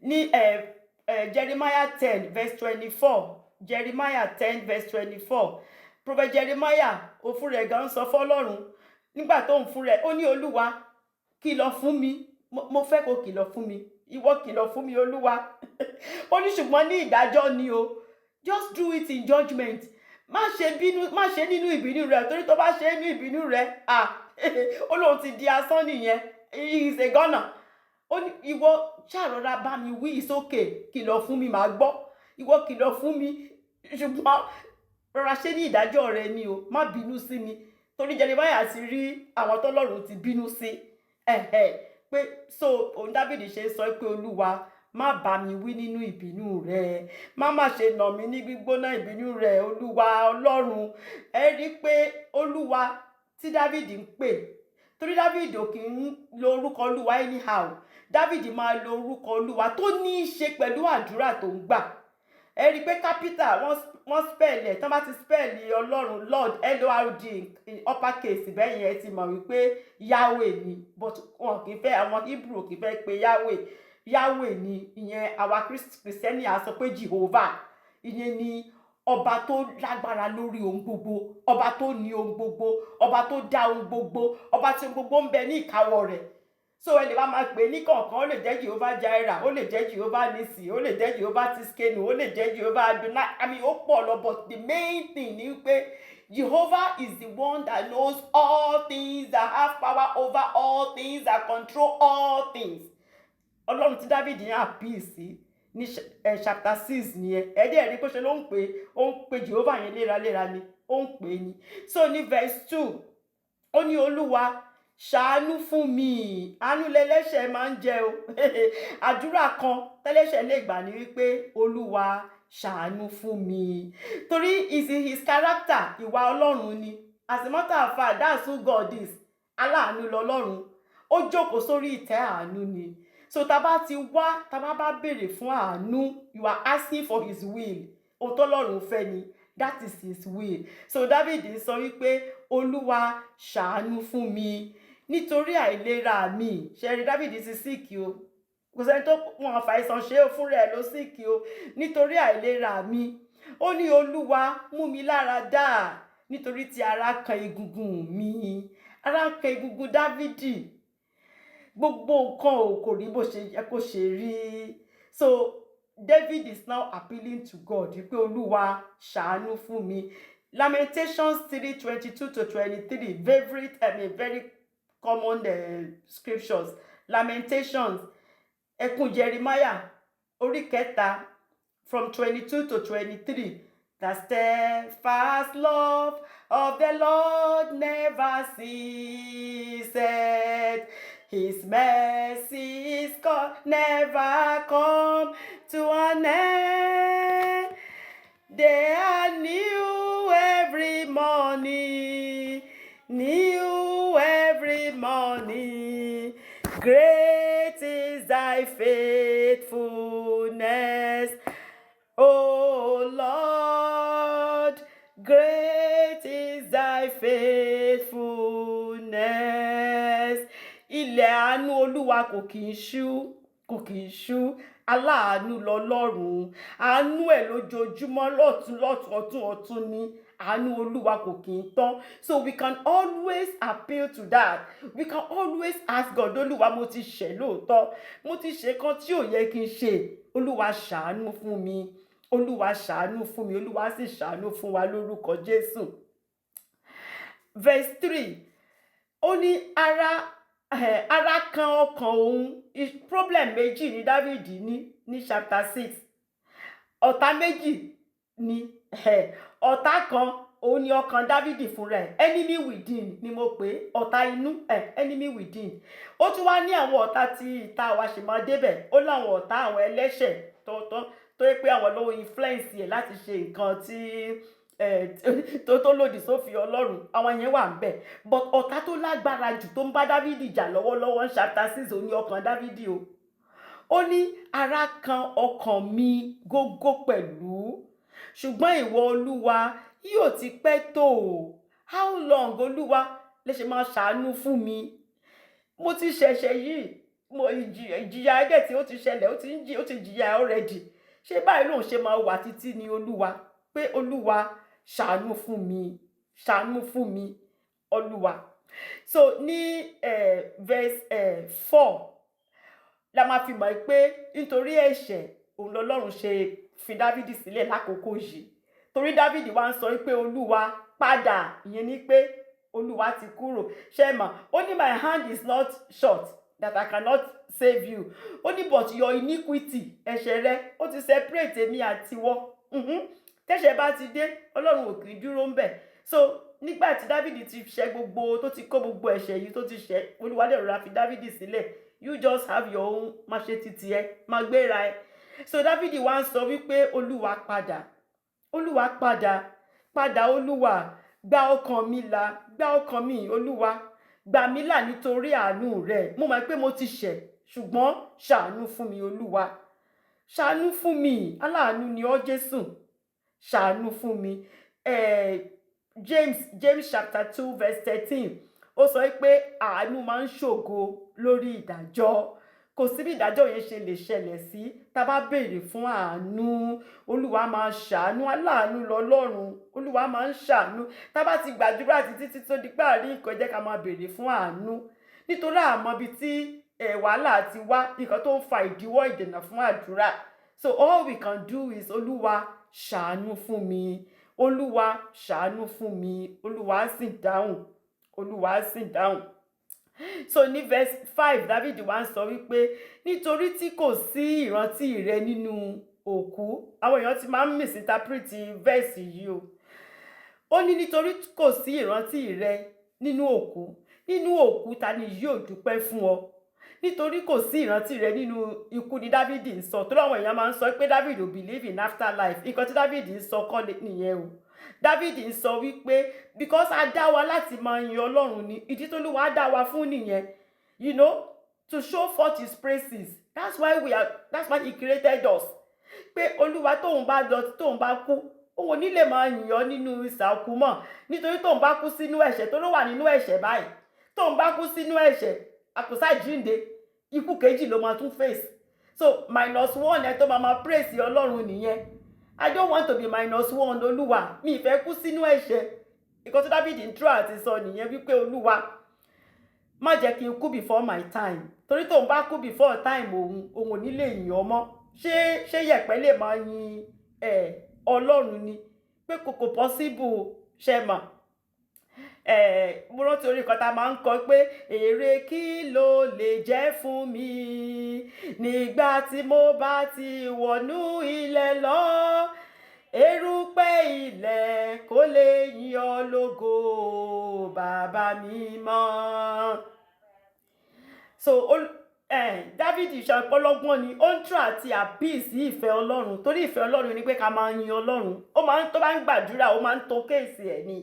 Ní ẹ ẹ Jeremiah 10 verse 24, Jeremiah 10 verse 24, Prophet Jeremiah òfin rẹ̀ gan sọ fọ́lọ́run nígbà tó ń fún rẹ̀. Ó ní, "Olúwa, kìlọ̀ fún mi. Mo fẹ́ kó kìlọ̀ fún mi. Ìwọ kìlọ̀ fún mi, Olúwa." Ó ní, ṣùgbọ́n ní ìdájọ́ ni o. Just do it in judgement. Má ṣe bínú, má ṣe nínú ìbínú rẹ, torí tó bá ṣe nínú ìbínú rẹ, ah, ó lóun ti di asán nìyẹn. He is a gunner. Ó ní, "Ìwọ ṣàrọra bá mi wí sókè, kìlọ̀ fún mi, màá gbọ́. Ìwọ kìlọ̀ fún mi, ṣùgbọ́n rọra ṣe ní ìdájọ́ rẹ ni o. Má bínú sí mi." Torí Jeremiah ti rí àwọn tọ́lọ́run ti bínú sí ẹ̀hẹ̀ pé. So òun Dábìdì ṣe sọ pé, "Olúwa, má bá mi wí nínú ìbínú rẹ. Má má ṣe nà mí ní gbígbóná ìbínú rẹ, Olúwa Ọlọ́run." Ẹ rí i pé Olúwa tí Dábìdì ń pè, torí Dábìdì ò kì í lo orúkọ Olúwa anyhow. Dábìdì máa lo orúkọ Olúwa tó ní í ṣe pẹ̀lú àdúrà tó ń gbà. Ẹ rí i pé capital wọ́n spell ẹ̀. Tán bá ti spell Ọlọ́run, Lord, Lord in upper case bẹ́ẹ̀ yẹn, ẹ ti mọ̀ wípé Yahweh ni. But wọn kì í fẹ́, àwọn Hebrew kì í fẹ́ pé Yahweh. Yahweh ni ìyẹn. Àwa Kristẹni á sọ pé Jehovah. Ìyẹn ni ọba tó lágbára lórí ohun gbogbo, ọba tó ní ohun gbogbo, ọba tó dá ohun gbogbo, ọba tí ohun gbogbo ń bẹ ní ìkáwọ́ rẹ̀. So ẹ lè bá máa pè é ní kọ̀ọ̀kan. Ó lè jẹ́ Jehovah Jireh, ó lè jẹ́ Jehovah Nissi, ó lè jẹ́ Jehovah Tsidkenu, ó lè jẹ́ Jehovah Adonai. I mean, ó pọ̀ lọ, but the main thing ni pé Jehovah is the one that knows all things, that have power over all things, that control all things. Ọlọ́run tí David yẹn appeal sí ní chapter 6 nìyẹn. Ẹ̀ẹ́dẹ̀ rí bó ṣe ló ń pè é, ó ń pe Jehovah yẹn léraléra ni ó ń pè é ni. So ní verse 2, ó ní, "Olúwa, ṣàánú fún mi." Àánú lẹlẹ́ṣẹ̀ máa ń jẹ o. Àdúrà kan tẹ́lẹ́ṣẹ̀ lè gbà ní wípé, "Olúwa, ṣàánú fún mi," torí is in his character. Ìwà Ọlọ́run ni. As a matter of fact, that's who God is. Aláàánú lọ́lọ́run. Ó jókòó sórí ìtẹ́ àánú ni. So tá a bá ti wá, tá a bá béèrè fún àánú, you are asking for his will. Ohun tọ́lọ́run fẹ́ ni. That is his will. So David sọ wípé, "Olúwa, ṣàánú fún mi nítorí àìlera mi." Ṣe rí, David ti sick o. Kò sẹ́ni tó wọn fàìsàn ṣe é fún rẹ̀ ló sick o. "Nítorí àìlera mi." Ó ní, "Olúwa, mú mi lára dá, nítorí tí ara kan egungun mi." Ara kan egungun Dávidi. Gbogbo nǹkan ò kò rí bó ṣe yẹ kó ṣe rí. So David is now appealing to God wípé, "Olúwa, ṣàánú fún mi." Lamentations 3:22 to 23, favorite, I mean, very common scriptures. Lamentations, ẹkún Jeremiah, orí kẹta, from 22 to 23. The steadfast love of the Lord never ceaseth. His mercies never come to an end. They are new every morning, new every morning. Great is thy faithfulness, O Lord. Great is thy faithfulness. Ilẹ̀ àánú Olúwa kò kì í ṣú, kò kì í ṣú. Aláàánú lọlọ́run. Àánú ẹ̀ lójoojúmọ́, lọ́tún lọ́tún, ọ̀tún ọ̀tún ni. Àánú Olúwa kò kì í tán. So we can always appeal to that. We can always ask God, "Olúwa, mo ti ṣẹ̀ lóòótọ́. Mo ti ṣe kan tí ò yẹ kí n ṣe. Olúwa, ṣàánú fún mi. Olúwa, ṣàánú fún mi." Olúwa sì ṣàánú fún wa lórúkọ Jésù. Verse 3, ó ní ara kan ọkàn òun. Problem méjì ní David ní chapter 6. Ọ̀tá méjì ni. Ọ̀tá kan, òun ni ọkàn David fúnra ẹ̀. Enemy within ni mo pè é, ọ̀tá inú ẹ̀, enemy within. Ó tún wá ní àwọn ọ̀tá tí ìta wa ṣì máa débẹ̀. Ó láwọn ọ̀tá, àwọn ẹlẹ́ṣẹ̀ tó yẹ pé àwọn ló influence ẹ̀ láti ṣe nǹkan tí tó lòdì sófin Ọlọ́run. Àwọn yẹn wà ń bẹ̀. But ọ̀tá tó lágbára jù tó ń bá Dávidi jà lọ́wọ́lọ́wọ́ ní chapter 6, òun ni ọkàn Dávidi o. Ó ní, "Ara kan ọkàn mi gógó pẹ̀lú. Ṣùgbọ́n ìwọ, Olúwa, yóò ti pẹ́ tó o? How long, Olúwa, lè ṣe máa ṣàánú fún mi? Mo ti ṣẹ̀ṣẹ̀ yìí, mo ìjìyà ẹ̀dẹ̀ tí ó ti ṣẹlẹ̀, ó ti ń jí, ó ti jìyà already. Ṣé báyìí lòun ṣe máa wà títí ni, Olúwa? Pé Olúwa, ṣàánú fún mi, ṣàánú fún mi, Olúwa. So ní verse 4 la máa fi mọ̀ pé nítorí ẹ̀ṣẹ̀ òun lọ́lọ́run ṣe fi Dávidi sílẹ̀ lákòókò yìí, torí Dávidi wá ń sọ pé, "Olúwa, padà." Ìyẹn ni pé Olúwa ti kúrò. Ṣe mọ̀, ó ní, "My hand is not short that I cannot save you." Ó ní, "But your iniquity," ẹ̀ṣẹ̀ rẹ, ó ti separate èmi àti wọ́. Tẹ́ṣẹ̀ bá ti dé, Ọlọ́run ò kì í dúró ń bẹ̀. So nígbà tí Dávidi ti ṣẹ̀ gbogbo, tó ti kó gbogbo ẹ̀ṣẹ̀ yìí tó ti ṣẹ̀, Olúwa dẹ̀ rọra fi Dávidi sílẹ̀. "You just have your own, má ṣe titi ẹ, má gbéra ẹ." So Dávidi wá ń sọ wípé, "Olúwa, padà, Olúwa, padà, padà, Olúwa, gba ọkàn mi là, gba ọkàn mi, Olúwa, gbà mí là nítorí àánú rẹ. Mo mọ̀ pé mo ti ṣẹ̀, ṣùgbọ́n ṣàánú fún mi, Olúwa, ṣàánú fún mi. Aláàánú ni ọ́, Jésù, ṣàánú fún mi." James chapter 2 verse 13, ó sọ pé àánú máa ń ṣògo lórí ìdájọ́. Kò sí bí ìdájọ́ yẹn ṣe lè ṣẹlẹ̀ sí. Tá a bá béèrè fún àánú, Olúwa máa ṣàánú. Aláàánú lọ́lọ́run, Olúwa máa ń ṣàánú. Tá a bá ti gbàdúrà títí tí tó di pé àrí nǹkan, jẹ́ ká máa béèrè fún àánú, nítorí àmọ́ ibi tí wàhálà ti wá, nǹkan tó ń fa ìdíwọ́, ìdènà fún àdúrà. So all we can do is, "Olúwa, ṣàánú fún mi, Olúwa, ṣàánú fún mi." Olúwa á sì dáhùn, Olúwa á sì dáhùn. So ní verse 5, David wá ń sọ wípé nítorí tí kò sí ìrántí rẹ nínú òkú. Àwọn èèyàn ti máa ń misinterpret verse yìí o. Ó ní nítorí kò sí ìrántí rẹ nínú òkú, nínú òkú, ta ni yóò dúpẹ́ fún ọ? Nítorí kò sí ìrántí rẹ nínú ikú ni David ń sọ. Tó láwọn èèyàn máa ń sọ pé David ò believe in afterlife. Nǹkan tí David ń sọ kọ́ nìyẹn o. David ń sọ wípé because a dá wa láti máa yin Ọlọ́run ni. Ìdí tó Olúwa dá wa fún nìyẹn, to show forth his praises. That's why he created us. Pé Olúwa, tóun bá lọ, tóun bá kú, òun ò ní lè máa yìn ọ́ nínú ìsà òkú mọ́, nítorí tóun bá kú sínú ẹ̀ṣẹ̀, tó ló wà nínú ẹ̀ṣẹ̀ báyìí, tóun bá kú sínú ẹ̀ṣẹ̀, àkùsà jíǹde, ikú kejì ló máa tún face. So minus one ẹ tó máa praise Ọlọ́run nìyẹn. I don't want to be minus one. Olúwa, mi ì fẹ́ kú sínú ẹ̀ṣẹ̀. Ìkan tí David ń try àti sọ nìyẹn wípé, Olúwa, má jẹ́ kí n kú before my time, torí tóun bá kú before time òun, òun ò ní lè yìn ọ́ mọ́. Ṣé yẹ̀pẹ̀ lè máa yin ẹ̀ Ọlọ́run ni? Pé kò possible. Ṣe mọ̀, mo rántí orí kan tá a máa ń kọ pé, "Èrè kí ló lè jẹ́ fún mi nígbà tí mo bá ti wọnú ilẹ̀ lọ? Erùpẹ̀ ilẹ̀ kò lè yìn ọ́ lógo, Bàbá mi mọ́." So David ìṣàpọ̀lọ́gbọ́n ni. Ó ń try àti appeal sí ìfẹ́ Ọlọ́run, torí ìfẹ́ Ọlọ́run ni pé ká máa yin Ọlọ́run. Ó máa ń tó bá ń gbàdúrà, ó máa ń tó case ẹ̀ ni.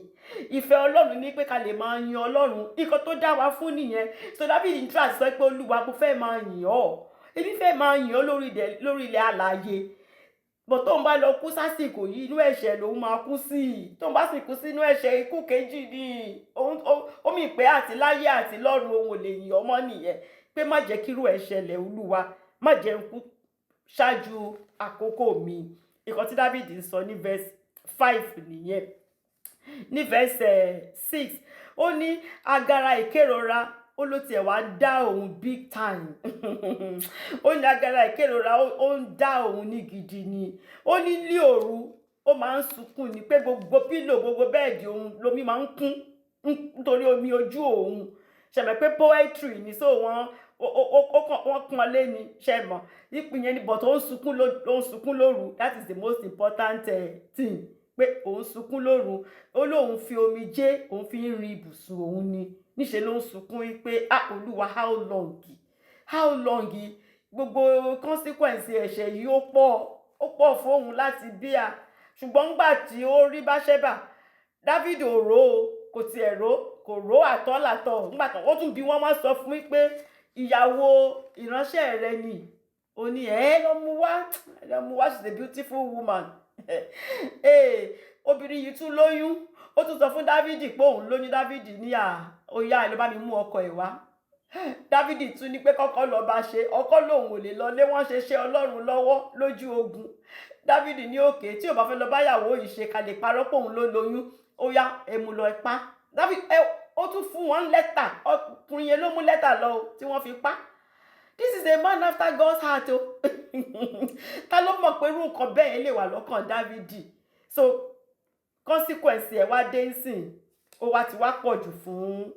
Ìfẹ́ Ọlọ́run ni pé ká lè máa yin Ọlọ́run. Nǹkan tó dá wa fún nìyẹn. So David ń try àti sọ pé, "Olúwa, mo fẹ́ máa yìn ọ́. Èmi fẹ́ máa yìn ọ́ lórí ilẹ̀ alààyè." Bọ̀ tóun bá lọ kú sásìkò yìí, inú ẹ̀ṣẹ̀ lòun máa kú sí i. Tóun bá sì kú sínú ẹ̀ṣẹ̀, ikú kejì ni òun. Ó mì pé àti láyé àti lọ́run, òun ò lè yìn ọ́ mọ́ nìyẹn. Pé má jẹ́ kírú ẹ̀ ṣẹlẹ̀, Olúwa, má jẹ́ n kú ṣáájú àkókò mi. Ìkan tí David ń sọ ní verse 5 nìyẹn. Ní verse 6, ó ní agara ìkérora, ó ló tiẹ̀ wá ń dá òun big time. Ó ní agara ìkérora, ó ń dá òun ní gidi ni. Ó ní ní òru, ó máa ń sunkún ni, pé gbogbo pillow, gbogbo bed òun lomi máa ń kún nítorí omi ojú òun. Ṣẹ̀mẹ̀ pé poetry ni, so wọ́n ó kàn wọ́n pọ́n lé ni. Ṣe mọ̀ ìpín yẹn ni, but ó ń sunkún lóru. That is the most important thing, pé òun sunkún lóru. Ó lóun fi omijé òun fi ń rin ibùsùn òun ni. Níṣẹ́ ló ń sunkún wípé, "Ah, Olúwa, how long, how long?" Gbogbo consequence ẹ̀ṣẹ̀ yìí, ó pọ̀, ó pọ̀ fóun láti bíà. Ṣùgbọ́n ńgbà tí ó rí Báṣẹ́bà, David ò rò ó, kò tiẹ̀ rò, kò rò àtọ́làtọ̀. Ńgbà tó ó tún bí wọ́n, wá sọ fún mi pé ìyàwó ìránṣẹ́ rẹ ni. Ó ní, "Ẹ lọ mú wá, ẹ lọ mú wá. She's a beautiful woman." Obìnrin yìí tún lóyún. Ó tún sọ fún Dávidi pé òun lóyún. Dávidi ní, "À, ó yá, ẹ lọ bá mi mú ọkọ ẹ̀ wá." Dávidi tún ní pé kọ́kọ́ lọ bá ṣe. Ọkọ lòun ò lè lọ lé, wọ́n ṣe ṣe Ọlọ́run lọ́wọ́ lójú ogun. Dávidi ní òkè tí ò bá fẹ́ lọ báyàwó yìí ṣe, ká lè parọ́ pé òun ló lóyún, ó yá, ẹ mú lọ, ẹ pa. Dávidi ẹ ó tún fún wọn lẹ́tà. Ọkùnrin yẹn ló mú lẹ́tà lọ o, tí wọ́n fi pa. This is a man after God's heart o. Ta ló mọ̀ pé irú nǹkan bẹ́ẹ̀ lè wà lọ́kàn Dávidi? So consequence ẹ̀ wá dé nsìn, ó wá ti wá pọ̀ jù fún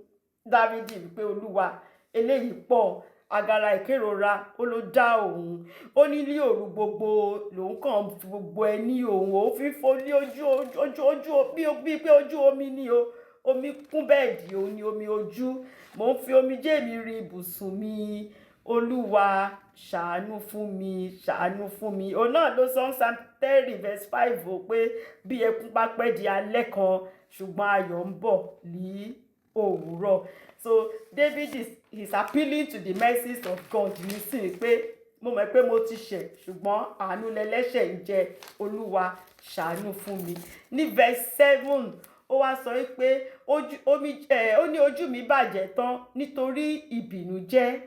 Dávidi wípé, "Olúwa, eléyìí pọ̀." Agara ìkérora ó ló dá òun. Ó ní ní òru gbogbo lòun kàn fi gbogbo ẹ ní òun, òun fi fo ní ojú ojú ojú bí pé ojú omi ni o, omi kún bed òun ni omi ojú. "Mò ń fi omijé mi rí ibùsùn mi. Olúwa, ṣàánú fún mi, ṣàánú fún mi." Òun náà ló sọ ń Psalm 30 verse 5 o pé bí ẹkún bá pẹ́ di alẹ́ kan, ṣùgbọ́n ayọ̀ ń bọ̀ ní òwúrọ̀. So David is appealing to the mercies of God nísìnyí pé mo mọ̀ pé mo ti ṣẹ̀, ṣùgbọ́n àánú lẹlẹ́ṣẹ̀ ń jẹ. Olúwa, ṣàánú fún mi. Ní verse 7, ó wá sọ pé ojú omi ẹ̀, ó ní ojú mi bàjẹ́ tán nítorí ìbìnújẹ́,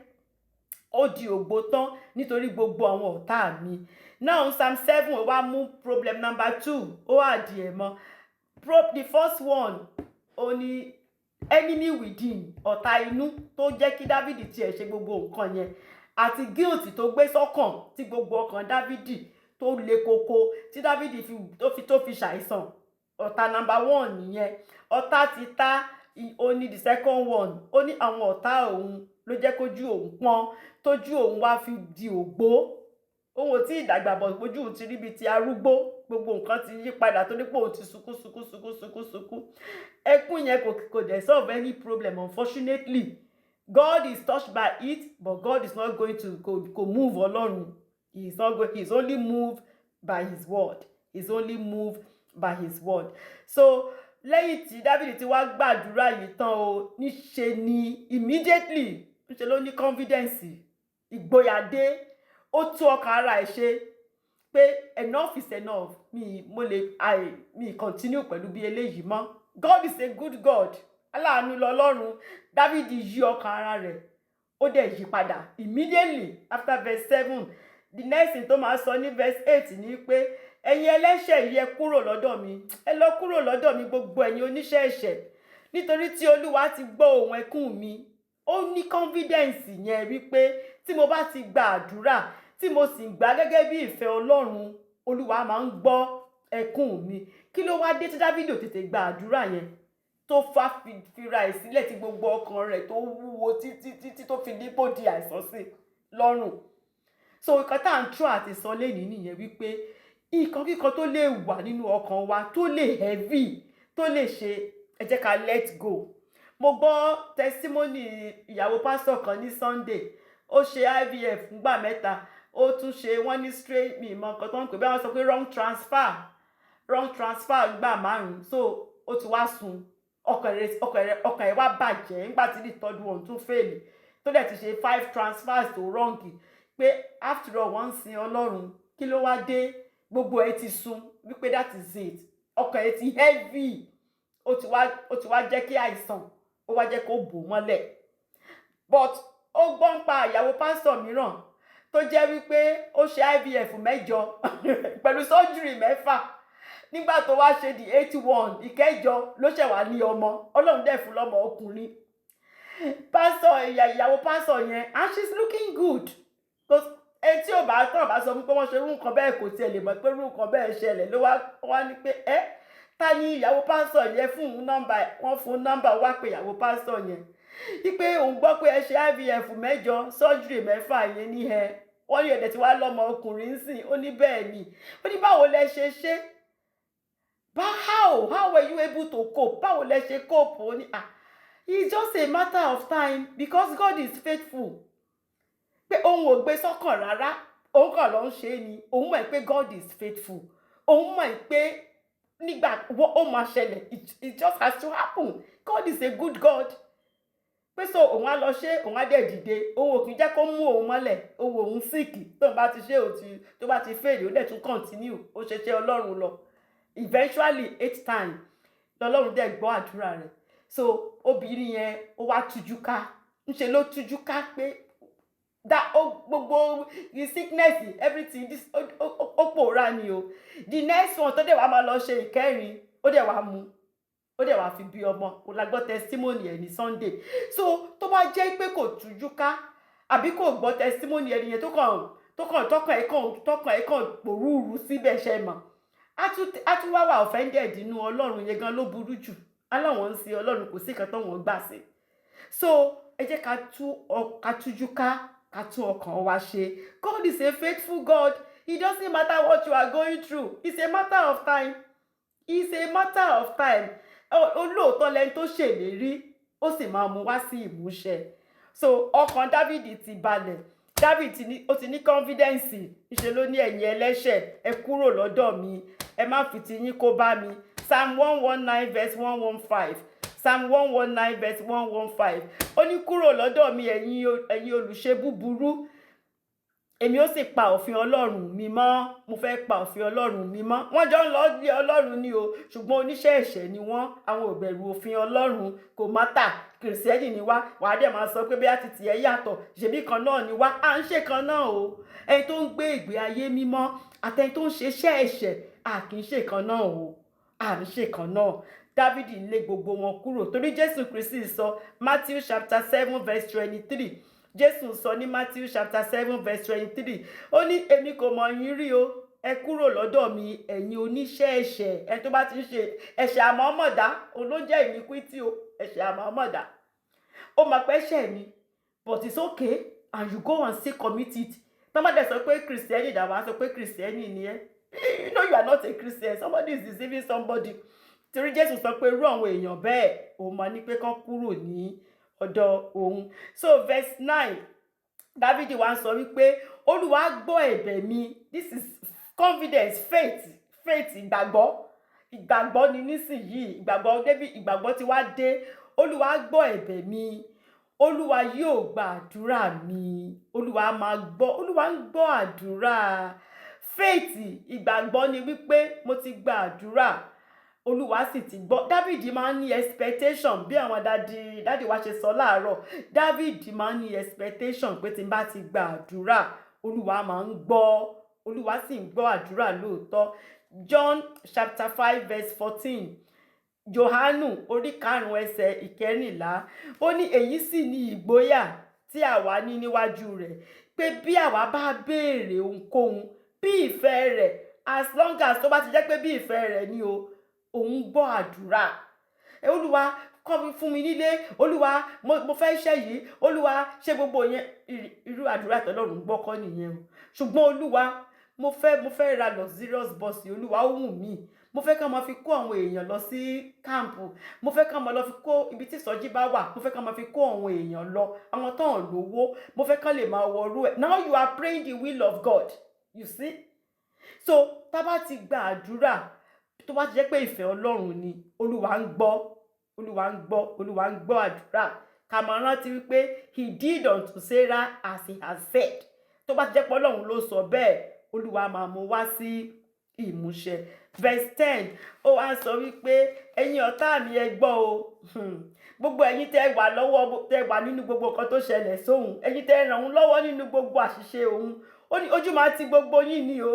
ó di ògbó tán nítorí gbogbo àwọn ọ̀tá mi. Now Psalm 7, ó wá mú problem number 2, ó wá di ẹ̀ mọ́. The first one, ó ní enemy within, ọ̀tá inú tó jẹ́ kí Dávidi tiẹ̀ ṣe gbogbo nǹkan yẹn, àti guilt tó gbé sọ́kàn, tí gbogbo ọkàn Dávidi tó le koko, tí Dávidi fi tó fi ṣàìsàn. Ọ̀tá number 1 nìyẹn. Ọ̀tá ti ta, ó ní the second one, ó ní àwọn ọ̀tá òun ló jẹ́ kójú òun pọ́n, tójú òun wá fi di ògbó. Òun ò tí ì dàgbà bọ̀, ojú òun ti rí bíi ti arúgbó. Gbogbo nǹkan ti yí padà torí pé òun ti sunkún, sunkún, sunkún, sunkún, sunkún. Ẹkún yẹn kò dẹ̀ solve any problem. Unfortunately, God is touched by it, but God is not going to kò move Ọlọ́run. He is not going. He is only moved by his word. He is only moved by his word. So lẹ́yìn tí Dáfídì ti wá gbàdúrà yìí tán o, níṣe ni immediately, níṣe ló ní confidence, ìgboyà dé. Ó tú ọkàn ara ẹ̀ ṣe pé enough is enough, mi mo lè I mi continue pẹ̀lú bí eléyìí mọ́. God is a good God. Aláàánú lọ́lọ́run. Dáfídì yí ọkàn ara rẹ̀, ó dẹ̀ yí padà immediately after verse 7. The next thing tó máa sọ ní verse 8 ni pé, "Ẹ̀yin ẹlẹ́ṣẹ̀ yìí, ẹ kúrò lọ́dọ̀ mi, ẹ lọ kúrò lọ́dọ̀ mi, gbogbo ẹ̀yin oníṣẹ́ ẹ̀ṣẹ̀, nítorí tí Olúwa ti gbọ́ ohùn ẹkún mi." Ó ní confidence yẹn wípé tí mo bá ti gba àdúrà, tí mo sì gbà gẹ́gẹ́ bí ìfẹ́ Ọlọ́run, Olúwa máa ń gbọ́ ẹkún mi. Kí ló wá dé tí Dávidi ò tètè gba àdúrà yẹn, tó fa fira ẹ̀ sílẹ̀, tí gbogbo ọkàn rẹ̀ tó wúwo títí títí tó fi dípò di àìsàn sí lọ́rùn? So nǹkan tá à ń tún àti sọ lẹ́nìí nìyẹn wípé nǹkan kíkan tó lè wà nínú ọkàn wa, tó lè heavy, tó lè ṣe, ẹ jẹ́ ká let go. Mo gbọ́ testimony ìyàwó pásítọ̀ kan ní Sunday. Ó ṣe IVF fúngbà mẹ́ta. Ó tún ṣe, wọ́n ní straight, mi mọ nǹkan tó ń pè bẹ́ẹ̀, wọ́n sọ pé wrong transfer, wrong transfer gbà márùn. So ó ti wá sun ọkàn rẹ̀ wá bàjẹ́ nígbà tí the third one tún fail, tó dẹ̀ ti ṣe five transfers tó wrong, pé after all, wọ́n ń sin Ọlọ́run, kí ló wá dé? Gbogbo ẹ ti sun wípé that is it. Ọkàn ẹ ti heavy, ó ti wá jẹ́ kí àìsàn ó wá jẹ́ kó bò mọ́lẹ̀. But ó gbọ́n pa ìyàwó pásítọ̀ mìíràn tó jẹ́ wípé ó ṣe IVF mẹ́jọ pẹ̀lú surgery mẹ́fà. Nígbà tó wá ṣe the eight one, ìkẹjọ, ló ṣẹ̀ wá ní ọmọ. Ọlọ́run dẹ̀ fún lọ́mọ ọkùnrin. Pásítọ̀ ìyàwó pásítọ̀ yẹn, and she's looking good. Ẹ tí ò bá tán bá sọ fún pé wọ́n ṣe irú nǹkan bẹ́ẹ̀, kò tiẹ̀ lè mọ̀ pé irú nǹkan bẹ́ẹ̀ ṣẹlẹ̀. Ló wá ní pé ẹ́, ta ni ìyàwó pásítọ̀ yẹn? Fún un nọ́mbà. Wọ́n fún un nọ́mbà, wá pé ìyàwó pásítọ̀ yẹn wípé òun gbọ́ pé ẹ ṣe IVF mẹ́jọ, surgery mẹ́fà yẹn ní ẹ wọ́n ní ẹ̀dẹ̀ tí wàá lọ́mọ ọkùnrin ń sìn. Ó ní bẹ́ẹ̀ ni. Ó ní báwo lẹ ṣe ṣe bá, how were you able to cope? Báwo lẹ ṣe cope? Ó ní, "Ah, it's just a matter of time, because God is faithful," pé òun ò gbé sọ́kàn rárá, òun kàn lọ ń ṣe é ni. Òun mọ̀ pé God is faithful. Òun mọ̀ pé nígbà ó máa ṣẹlẹ̀, it just has to happen. God is a good God. Pé so òun á lọ ṣe, òun á dẹ̀ dìde. Òun ò kì í jẹ́ kó mú òun mọ́lẹ̀. Òun sick, tóun bá ti ṣe, òun ti tó bá ti fail, ó dẹ̀ tún continue, ó ṣe ṣe Ọlọ́run lọ. Eventually, eight time Lọ́lọ́run dẹ̀ gbọ́ àdúrà rẹ̀. So obìnrin yẹn, ó wá tújú ká. Ńṣe ló tújú ká pé that ó gbogbo the sickness, everything this, ó pòórá ni o. The next one tó dẹ̀ wá máa lọ ṣe, ìkẹrin, ó dẹ̀ wá mú, ó dẹ̀ wá fi bí ọmọ. Kò la gbọ́ testimony ẹ̀ ní Sunday. So tó bá jẹ́ pé kò tújú ká àbí kò gbọ́ testimony ẹni yẹn, tó kàn tọkàn ẹ̀ kàn pòrúurú síbẹ̀, ṣe mọ̀, á tún wá wà offended nínú Ọlọ́run yẹn gan ló burú jù. Aláwọn ń sin Ọlọ́run, kò sí nǹkan tó wọ́n gbà sí. So ẹ jẹ́ ká tújú ká, ká tún ọkàn wa ṣe. God is a faithful God. It doesn't matter what you are going through. It's a matter of time. It's a matter of time. Olóòótọ́ lẹni tó ṣèlérí, ó sì máa mú wá sí ìmúṣẹ. So ọkàn Dávìdì ti balẹ̀. David ti ní, ó ti ní confidence. Ńṣe ló ní, "Ẹ̀yin ẹlẹ́ṣẹ̀, ẹ kúrò lọ́dọ̀ mi, ẹ má fi ti yín kó bá mi." Psalm 119 verse 115, Psalm 119 verse 115, ó ní, "Kúrò lọ́dọ̀ mi, ẹ̀yin olùṣe búburú, èmi ó sì pa òfin Ọlọ́run mi mọ́." Mo fẹ́ pa òfin Ọlọ́run mi mọ́. Wọ́n jọ ń lọ lé Ọlọ́run ni o, ṣùgbọ́n oníṣẹ́ ẹ̀ṣẹ̀ ni wọ́n. Àwọn ò bẹ̀rù òfin Ọlọ́run. Kò matter, Kìrìsìtẹ́nì ni wá. Wàá dẹ̀ máa sọ pé bí a ti tiẹ̀ yàtọ̀, ṣèbí kan náà ni wá. À ń ṣe kan náà o. Ẹni tó ń gbé ìgbé ayé mímọ́ àtẹni tó ń ṣe iṣẹ́ ẹ̀ṣẹ̀, à kì í ṣe kan náà o, à ń ṣe kan náà. Dávìdì lé gbogbo wọn kúrò torí Jésù Kristi sọ, Matthew chapter 7 verse 23. Jésù sọ ní Matthew chapter 7 verse 23, ó ní, "Èmi kò mọ̀ yín rí o, ẹ kúrò lọ́dọ̀ mi, ẹ̀yin oníṣẹ́ ẹ̀ṣẹ̀." Ẹni tó bá ti ń ṣe ẹ̀ṣẹ̀ àmọ́mọ̀dá, òun ló jẹ́ iniquity o. Ẹ̀ṣẹ̀ àmọ́mọ̀dá, ó máa pẹ́ ṣẹ̀ ni, but it's okay and you go and still commit it. Tọ́mọdé sọ pé Kìrìsìtẹ́nì dàwọn á sọ pé Kìrìsìtẹ́nì ni ẹ́. You know you are not a Christian. Somebody is deceiving somebody, torí Jésù sọ pé irú àwọn èèyàn bẹ́ẹ̀, òun máa ní pé kán kúrò ní ọ̀dọ̀ òun. So verse 9, Dávidi wá ń sọ wípé, "Olúwa gbọ́ ẹ̀bẹ̀ mi." This is confidence, faith, faith, ìgbàgbọ́. Ìgbàgbọ́ ni nísìnyìí. Ìgbàgbọ́ David, ìgbàgbọ́ ti wá dé. "Olúwa gbọ́ ẹ̀bẹ̀ mi, Olúwa yóò gba àdúrà mi." Olúwa máa gbọ́, Olúwa ń gbọ́ àdúrà. Faith, ìgbàgbọ́ ni wípé mo ti gba àdúrà, Olúwa sì ti gbọ́. David máa ń ní expectation, bí àwọn daddy wa ṣe sọ láàárọ̀. David máa ń ní expectation pé tí n bá ti gba àdúrà, Olúwa máa ń gbọ́. Olúwa sì ń gbọ́ àdúrà lóòótọ́. John chapter 5 verse 14, Johanu orí 5 ẹsẹ̀ 14, ó ní, "Èyí sì ní ìgboyà tí àwa ní níwájú rẹ̀, pé bí àwa bá béèrè ohunkóhun bí ìfẹ́ rẹ̀." As long as tó bá ti jẹ́ pé bí ìfẹ́ rẹ̀ ni o, òun gbọ́ àdúrà. "Olúwa, kọ́ mi, fún mi nílé. Olúwa, mo fẹ́ iṣẹ́ yìí. Olúwa, ṣe gbogbo yẹn." Irú àdúrà tọ́lọ́run gbọ́ kọ́ nìyẹn o. Ṣùgbọ́n, "Olúwa, mo fẹ́ ra luxurious bus. Olúwa, ó wù mí. Mo fẹ́ ká máa fi kó àwọn èèyàn lọ sí camp. Mo fẹ́ ká máa lọ fi kó ibi tí ìsọjí bá wà. Mo fẹ́ ká máa fi kó àwọn èèyàn lọ, àwọn tó ń lówó. Mo fẹ́ ká lè máa wọrú ẹ̀." Now you are praying the will of God, you see. So tá bá ti gba àdúrà, tó bá ti jẹ́ pé ìfẹ́ Ọlọ́run ni, Olúwa ń gbọ́, Olúwa ń gbọ́, Olúwa ń gbọ́ àdúrà. Ká máa rántí wípé he did unto Sarah as he has said. Tó bá ti jẹ́ pé Ọlọ́run ló sọ bẹ́ẹ̀, Olúwa máa mú wá sí ìmúṣẹ. Verse 10, ó wá sọ wípé, "Ẹ̀yin ọ̀tá mi, ẹ gbọ́ o. Gbogbo ẹ̀yin tẹ́ wà lọ́wọ́, tẹ́ wà nínú gbogbo nǹkan tó ṣẹlẹ̀ sóhun, ẹ̀yin tẹ́ ràn òun lọ́wọ́ nínú gbogbo àṣìṣe òun," ó ní, "ojú máa ti gbogbo yín ni o."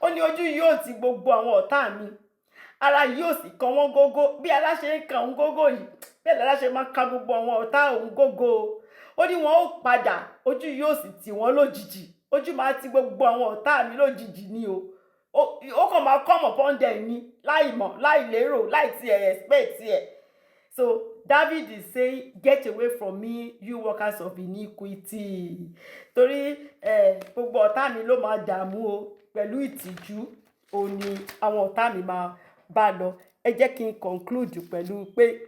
Ó ní, "Ojú yóò ti gbogbo àwọn ọ̀tá mi, ara yóò sì kan wọ́n gógó. Bí ara ṣe ń kan òun gógó yìí, bẹ́ẹ̀ lára ṣe máa kan gbogbo àwọn ọ̀tá òun gógó o." Ó ní wọn ó padà, ojú yóò sì tì wọ́n lójijì. Ojú máa ti gbogbo àwọn ọ̀tá mi lójijì ni o. Ó kàn máa come upon them ni, láì mọ̀, láì lérò, láì tiẹ̀ expect ẹ̀. So David is saying, "Get away from me, you workers of iniquity," torí gbogbo ọ̀tá mi ló máa dààmú o. Pẹ̀lú ìtìjú òun ni àwọn ọ̀tá mi máa bá lọ. Ẹ jẹ́ kí n conclude pẹ̀lú pé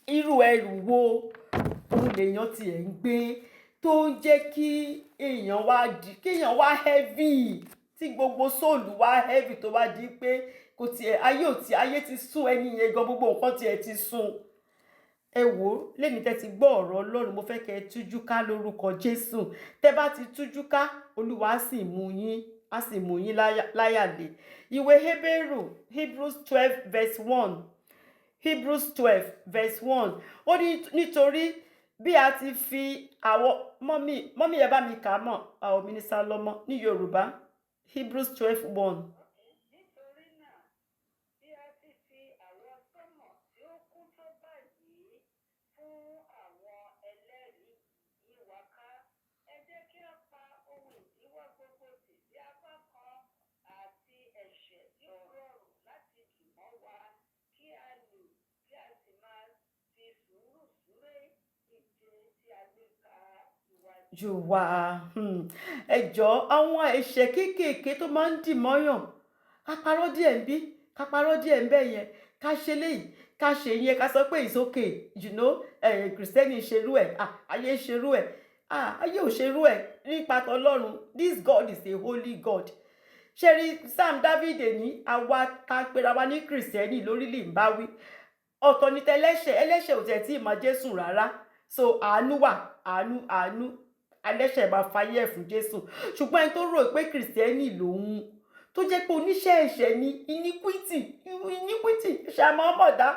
irú ẹrù wo òun lèèyàn tiẹ̀ ń gbé tó ń jẹ́ kí èèyàn wá di, kéèyàn wá heavy, tí gbogbo soul wá heavy, tó wá di pé kò tiẹ̀, ayé ò tí, ayé ti sún ẹni yẹn gan, gbogbo nǹkan tiẹ̀ ti sún? Ẹ wò ó, lẹ́ni tẹ́ ti gbọ́ ọ̀rọ̀ Ọlọ́run, mo fẹ́ kẹ́ ẹ tújú ká lórúkọ Jésù. Tẹ́ bá ti tújú ká, Olúwa á sì mú yín, á sì mú yín láyà lé. Ìwé Hébérù, Hebrews 12 verse 1. Hebrews 12 verse 1. Ó ní nítorí bí a ti fi àwọn mummy, mummy, ẹ bá mi kà á mọ̀ àwọn mínísà lọ́mọ ní Yorùbá, Hebrews 12:1. Nítorí náà, bí a ti fi àwọsánmọ̀ tí ó kún tó báyìí fún àwọn ẹlẹ́rìí yí wa ká, ẹ jẹ́ kí a pa ohun ìdíwọ́ gbogbo tì sí apá kan àti ẹ̀ṣẹ̀ tí ó rọrùn láti dì mọ́ wa, kí a sì máa fi sùúrù súré ìje tí a gbé ka iwájú. Jù wá. Ẹ jọ̀ọ́, àwọn ẹ̀ṣẹ̀ kéékèèké tó máa ń dì mọ́yàn, ká parọ́ díẹ̀ ń bí, ká parọ́ díẹ̀ ń bẹ̀ yẹn, ká ṣe léyìí, ká ṣe yẹn, ká sọ pé it's okay, Kristẹni ṣerú ẹ̀, ah, ayé ṣerú ẹ̀, ah, ayé ò ṣerú ẹ̀ nípa tọlọ́run. This God is a holy God. Ṣe rí Psalm David ní àwa tá a pera wa ní Kristẹni lórílẹ̀ ń bá wí. Ọ̀tọ̀ ní tẹlẹ́ṣẹ̀. Ẹlẹ́ṣẹ̀ ò tẹ̀ tí ì mọ Jésù rárá, so àánú wà, àánú, àánú. Ẹlẹ́ṣẹ̀ máa fayé ẹ̀ fún Jésù. Ṣùgbọ́n ẹni tó rò pé Kristẹni lòun, tó jẹ́ pé oníṣẹ́ ẹ̀ṣẹ̀ ni, iniquity, iniquity, ṣe àmọ́ ọmọdá,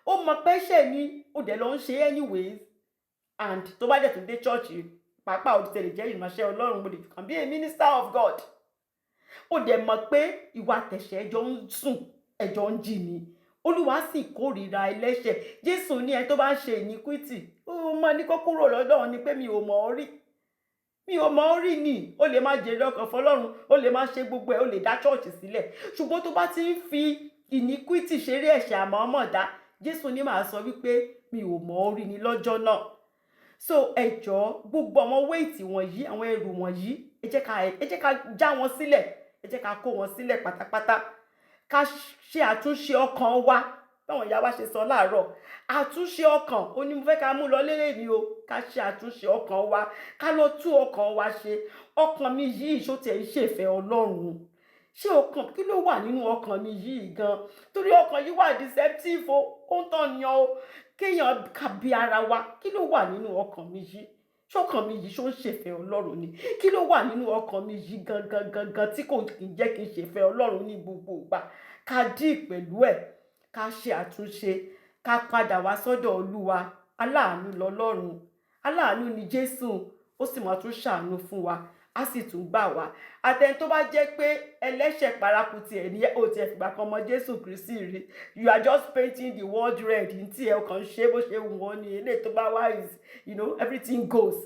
ó mọ pé ẹ̀ṣẹ̀ ni, ó dẹ̀ lọ ń ṣe anyways. And tó bá dẹ̀ tún dé church pàápàá, ó ti tẹ̀lé jẹ́ ìránṣẹ́ Ọlọ́run, mo lè, you can be a minister of God, ó dẹ̀ mọ̀ pé ìwà tẹ̀ṣẹ̀ ẹjọ́ ń sùn, ẹjọ́ ń jí ni. Olúwa sì kórìíra ẹlẹ́ṣẹ̀. Jésù ní ẹni tó bá ń ṣe iniquity, ó mọ ní kó kúrò lọ́dọ̀ ni pé mi ò mọ̀ ọ́ rí, mi ò mọ̀ ọ́ rí ni. Ó lè má jèrè ọkàn fọlọ́run, ó lè má ṣe gbogbo ẹ̀, ó lè dá church sílẹ̀, ṣùgbọ́n tó bá ti ń fi iniquity ṣeré, ẹ̀ṣẹ̀ àmọ́mọ̀dá, Jésù ní màá sọ wípé mi ò mọ̀ ọ́ rí ni lọ́jọ́ náà. So ẹ jọ̀ọ́, gbogbo àwọn weight wọ̀nyí, àwọn ẹrù wọ̀nyí, ẹ jẹ́ ká já wọn sílẹ̀, ẹ jẹ́ ká kó wọn sílẹ̀ pátápátá, ká ṣe àtúnṣe ọkàn wa báwọn ìyá wa ṣe sọ láàárọ̀. Àtúnṣe ọkàn ó ní mo fẹ́ ká mú lọ lélẹ̀ ni o. Ká ṣe àtúnṣe ọkàn wa, ká lọ tú ọkàn wa ṣe. Ọkàn mi yìí, ṣó tiẹ̀ ń ṣèfẹ́ Ọlọ́run? Ṣé ọkàn, kí ló wà nínú ọkàn mi yìí gan? Torí ọkàn yìí wà deceptive o, ó ń tàn yàn o. Kéèyàn ká bí ara wa, kí ló wà nínú ọkàn mi yìí? Ṣọkàn mi yìí, ṣó ń ṣèfẹ́ Ọlọ́run ni? Kí ló wà nínú ọkàn mi yìí gangan gangan tí kò kì í jẹ́ kí n ṣèfẹ́ Ọlọ́run ní gbogbo ìgbà? Ká dí pẹ̀lú ẹ̀, ká ṣe àtúnṣe, ká padà wá sọ́dọ̀ Olúwa. Aláàánú lọ́lọ́run, aláàánú ni Jésù, ó sì máa tún ṣàánú fún wa, á sì tún gbà wá. Àtẹni tó bá jẹ́ pé ẹlẹ́ṣẹ̀ paraku tiẹ̀ ní, ó tiẹ̀ fìgbà kan mọ Jésù Kristi rí, you are just painting the world red ní tí ẹ kàn ń ṣe bó ṣe wù wọ́n ní. Eléyìí tó bá wá is everything goes.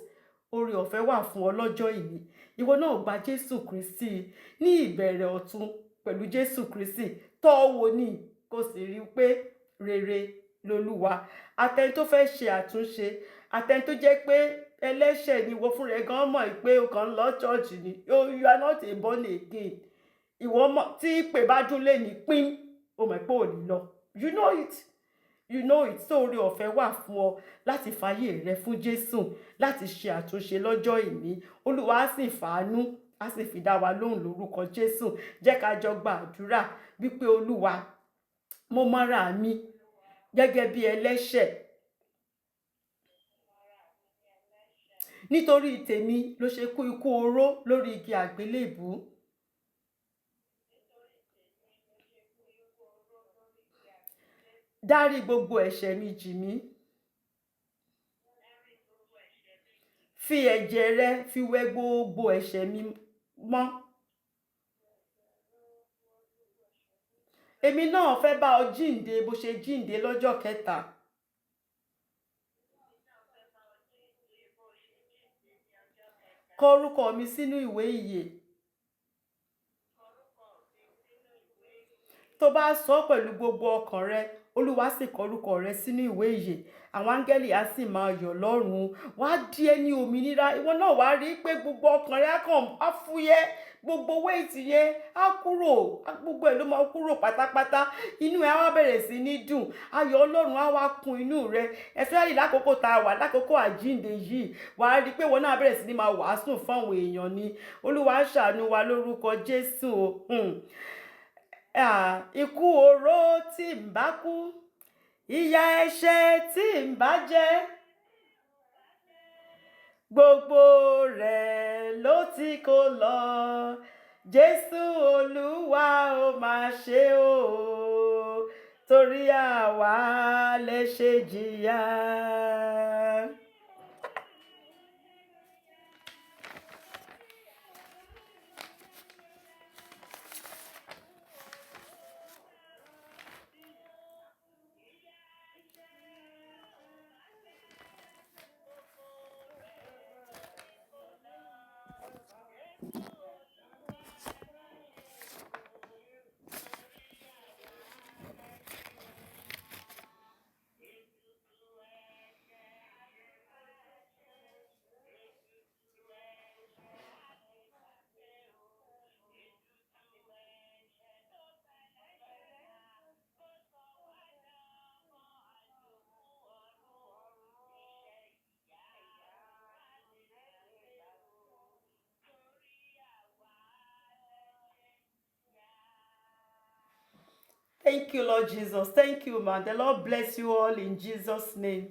Oore ọ̀fẹ́ wà fún ọ lọ́jọ́ ìní. Ìwọ náà gba Jésù Kristi ní ìbẹ̀rẹ̀ ọ̀tun pẹ̀lú Jésù Kristi. Tọ́ wò ní kó sì rí i pé rere lolúwa. Àtẹni tó fẹ́ ṣe àtúnṣe, àtẹni tó jẹ́ pé ẹlẹ́ṣẹ̀ ni ìwọ fúnra ẹ̀ gan mọ̀ pé o kàn ń lọ church ni, you are not a born again. Ìwọ mọ̀ tí ìpè bá dún lé ní pín, o mọ̀ pé ò ní lọ. You know it, you know it. So oore ọ̀fẹ́ wà fún ọ láti fàyè rẹ fún Jésù, láti ṣe àtúnṣe lọ́jọ́ ìní. Olúwa á sì fàánú, á sì fi dá wa lóhùn lórúkọ Jésù. Jẹ́ ká jọ gba àdúrà wípé, Olúwa, mo mọ́ra mi gẹ́gẹ́ bí ẹlẹ́ṣẹ̀. Nítorí tèmi ló ṣe kú ikú oró lórí igi àgbélébùú. Dárí gbogbo ẹ̀ṣẹ̀ mi jì mí. Fi ẹ̀jẹ̀ rẹ fi wẹ gbogbo ẹ̀ṣẹ̀ mi mọ́. Èmi náà fẹ́ bá ọ jíǹde bó ṣe jíǹde lọ́jọ́ kẹta. Kọ orúkọ mi sínú ìwé ìyè. Tó bá sọ pẹ̀lú gbogbo ọkàn rẹ, Olúwa sì kọ orúkọ rẹ sínú ìwé ìyè. Àwọn áńgẹ́lì á sì máa yọ̀ lọ́run. Wàá di ẹni òmìnira. Ìwọ náà wàá rí pé gbogbo ọkàn rẹ á kàn á fúyẹ́, gbogbo weight yẹn á kúrò, gbogbo ẹ̀ ló máa kúrò pátápátá. Inú ẹ á wá bẹ̀rẹ̀ sí ní dùn, ayọ̀ Ọlọ́run á wá kún inú rẹ, especially lákòókò tá a wà, lákòókò àjíǹde yìí. Wàá rí pé ìwọ náà bẹ̀rẹ̀ sí ní máa wàásù fún àwọn èèyàn ni. Olúwa ṣàánú wa lórúkọ Jésù o. Ah, ikú oró tí ń bá kú, ìyà ẹ̀ṣẹ̀ tí ń bá jẹ, gbogbo rẹ̀ ló ti kó lọ. Jésù Olúwa, ó máa ṣe o, torí Nítorí àwa lẹ ṣe jìyà. Thank you, Lord Jesus. Thank you, man. The Lord bless you all in Jesus' name.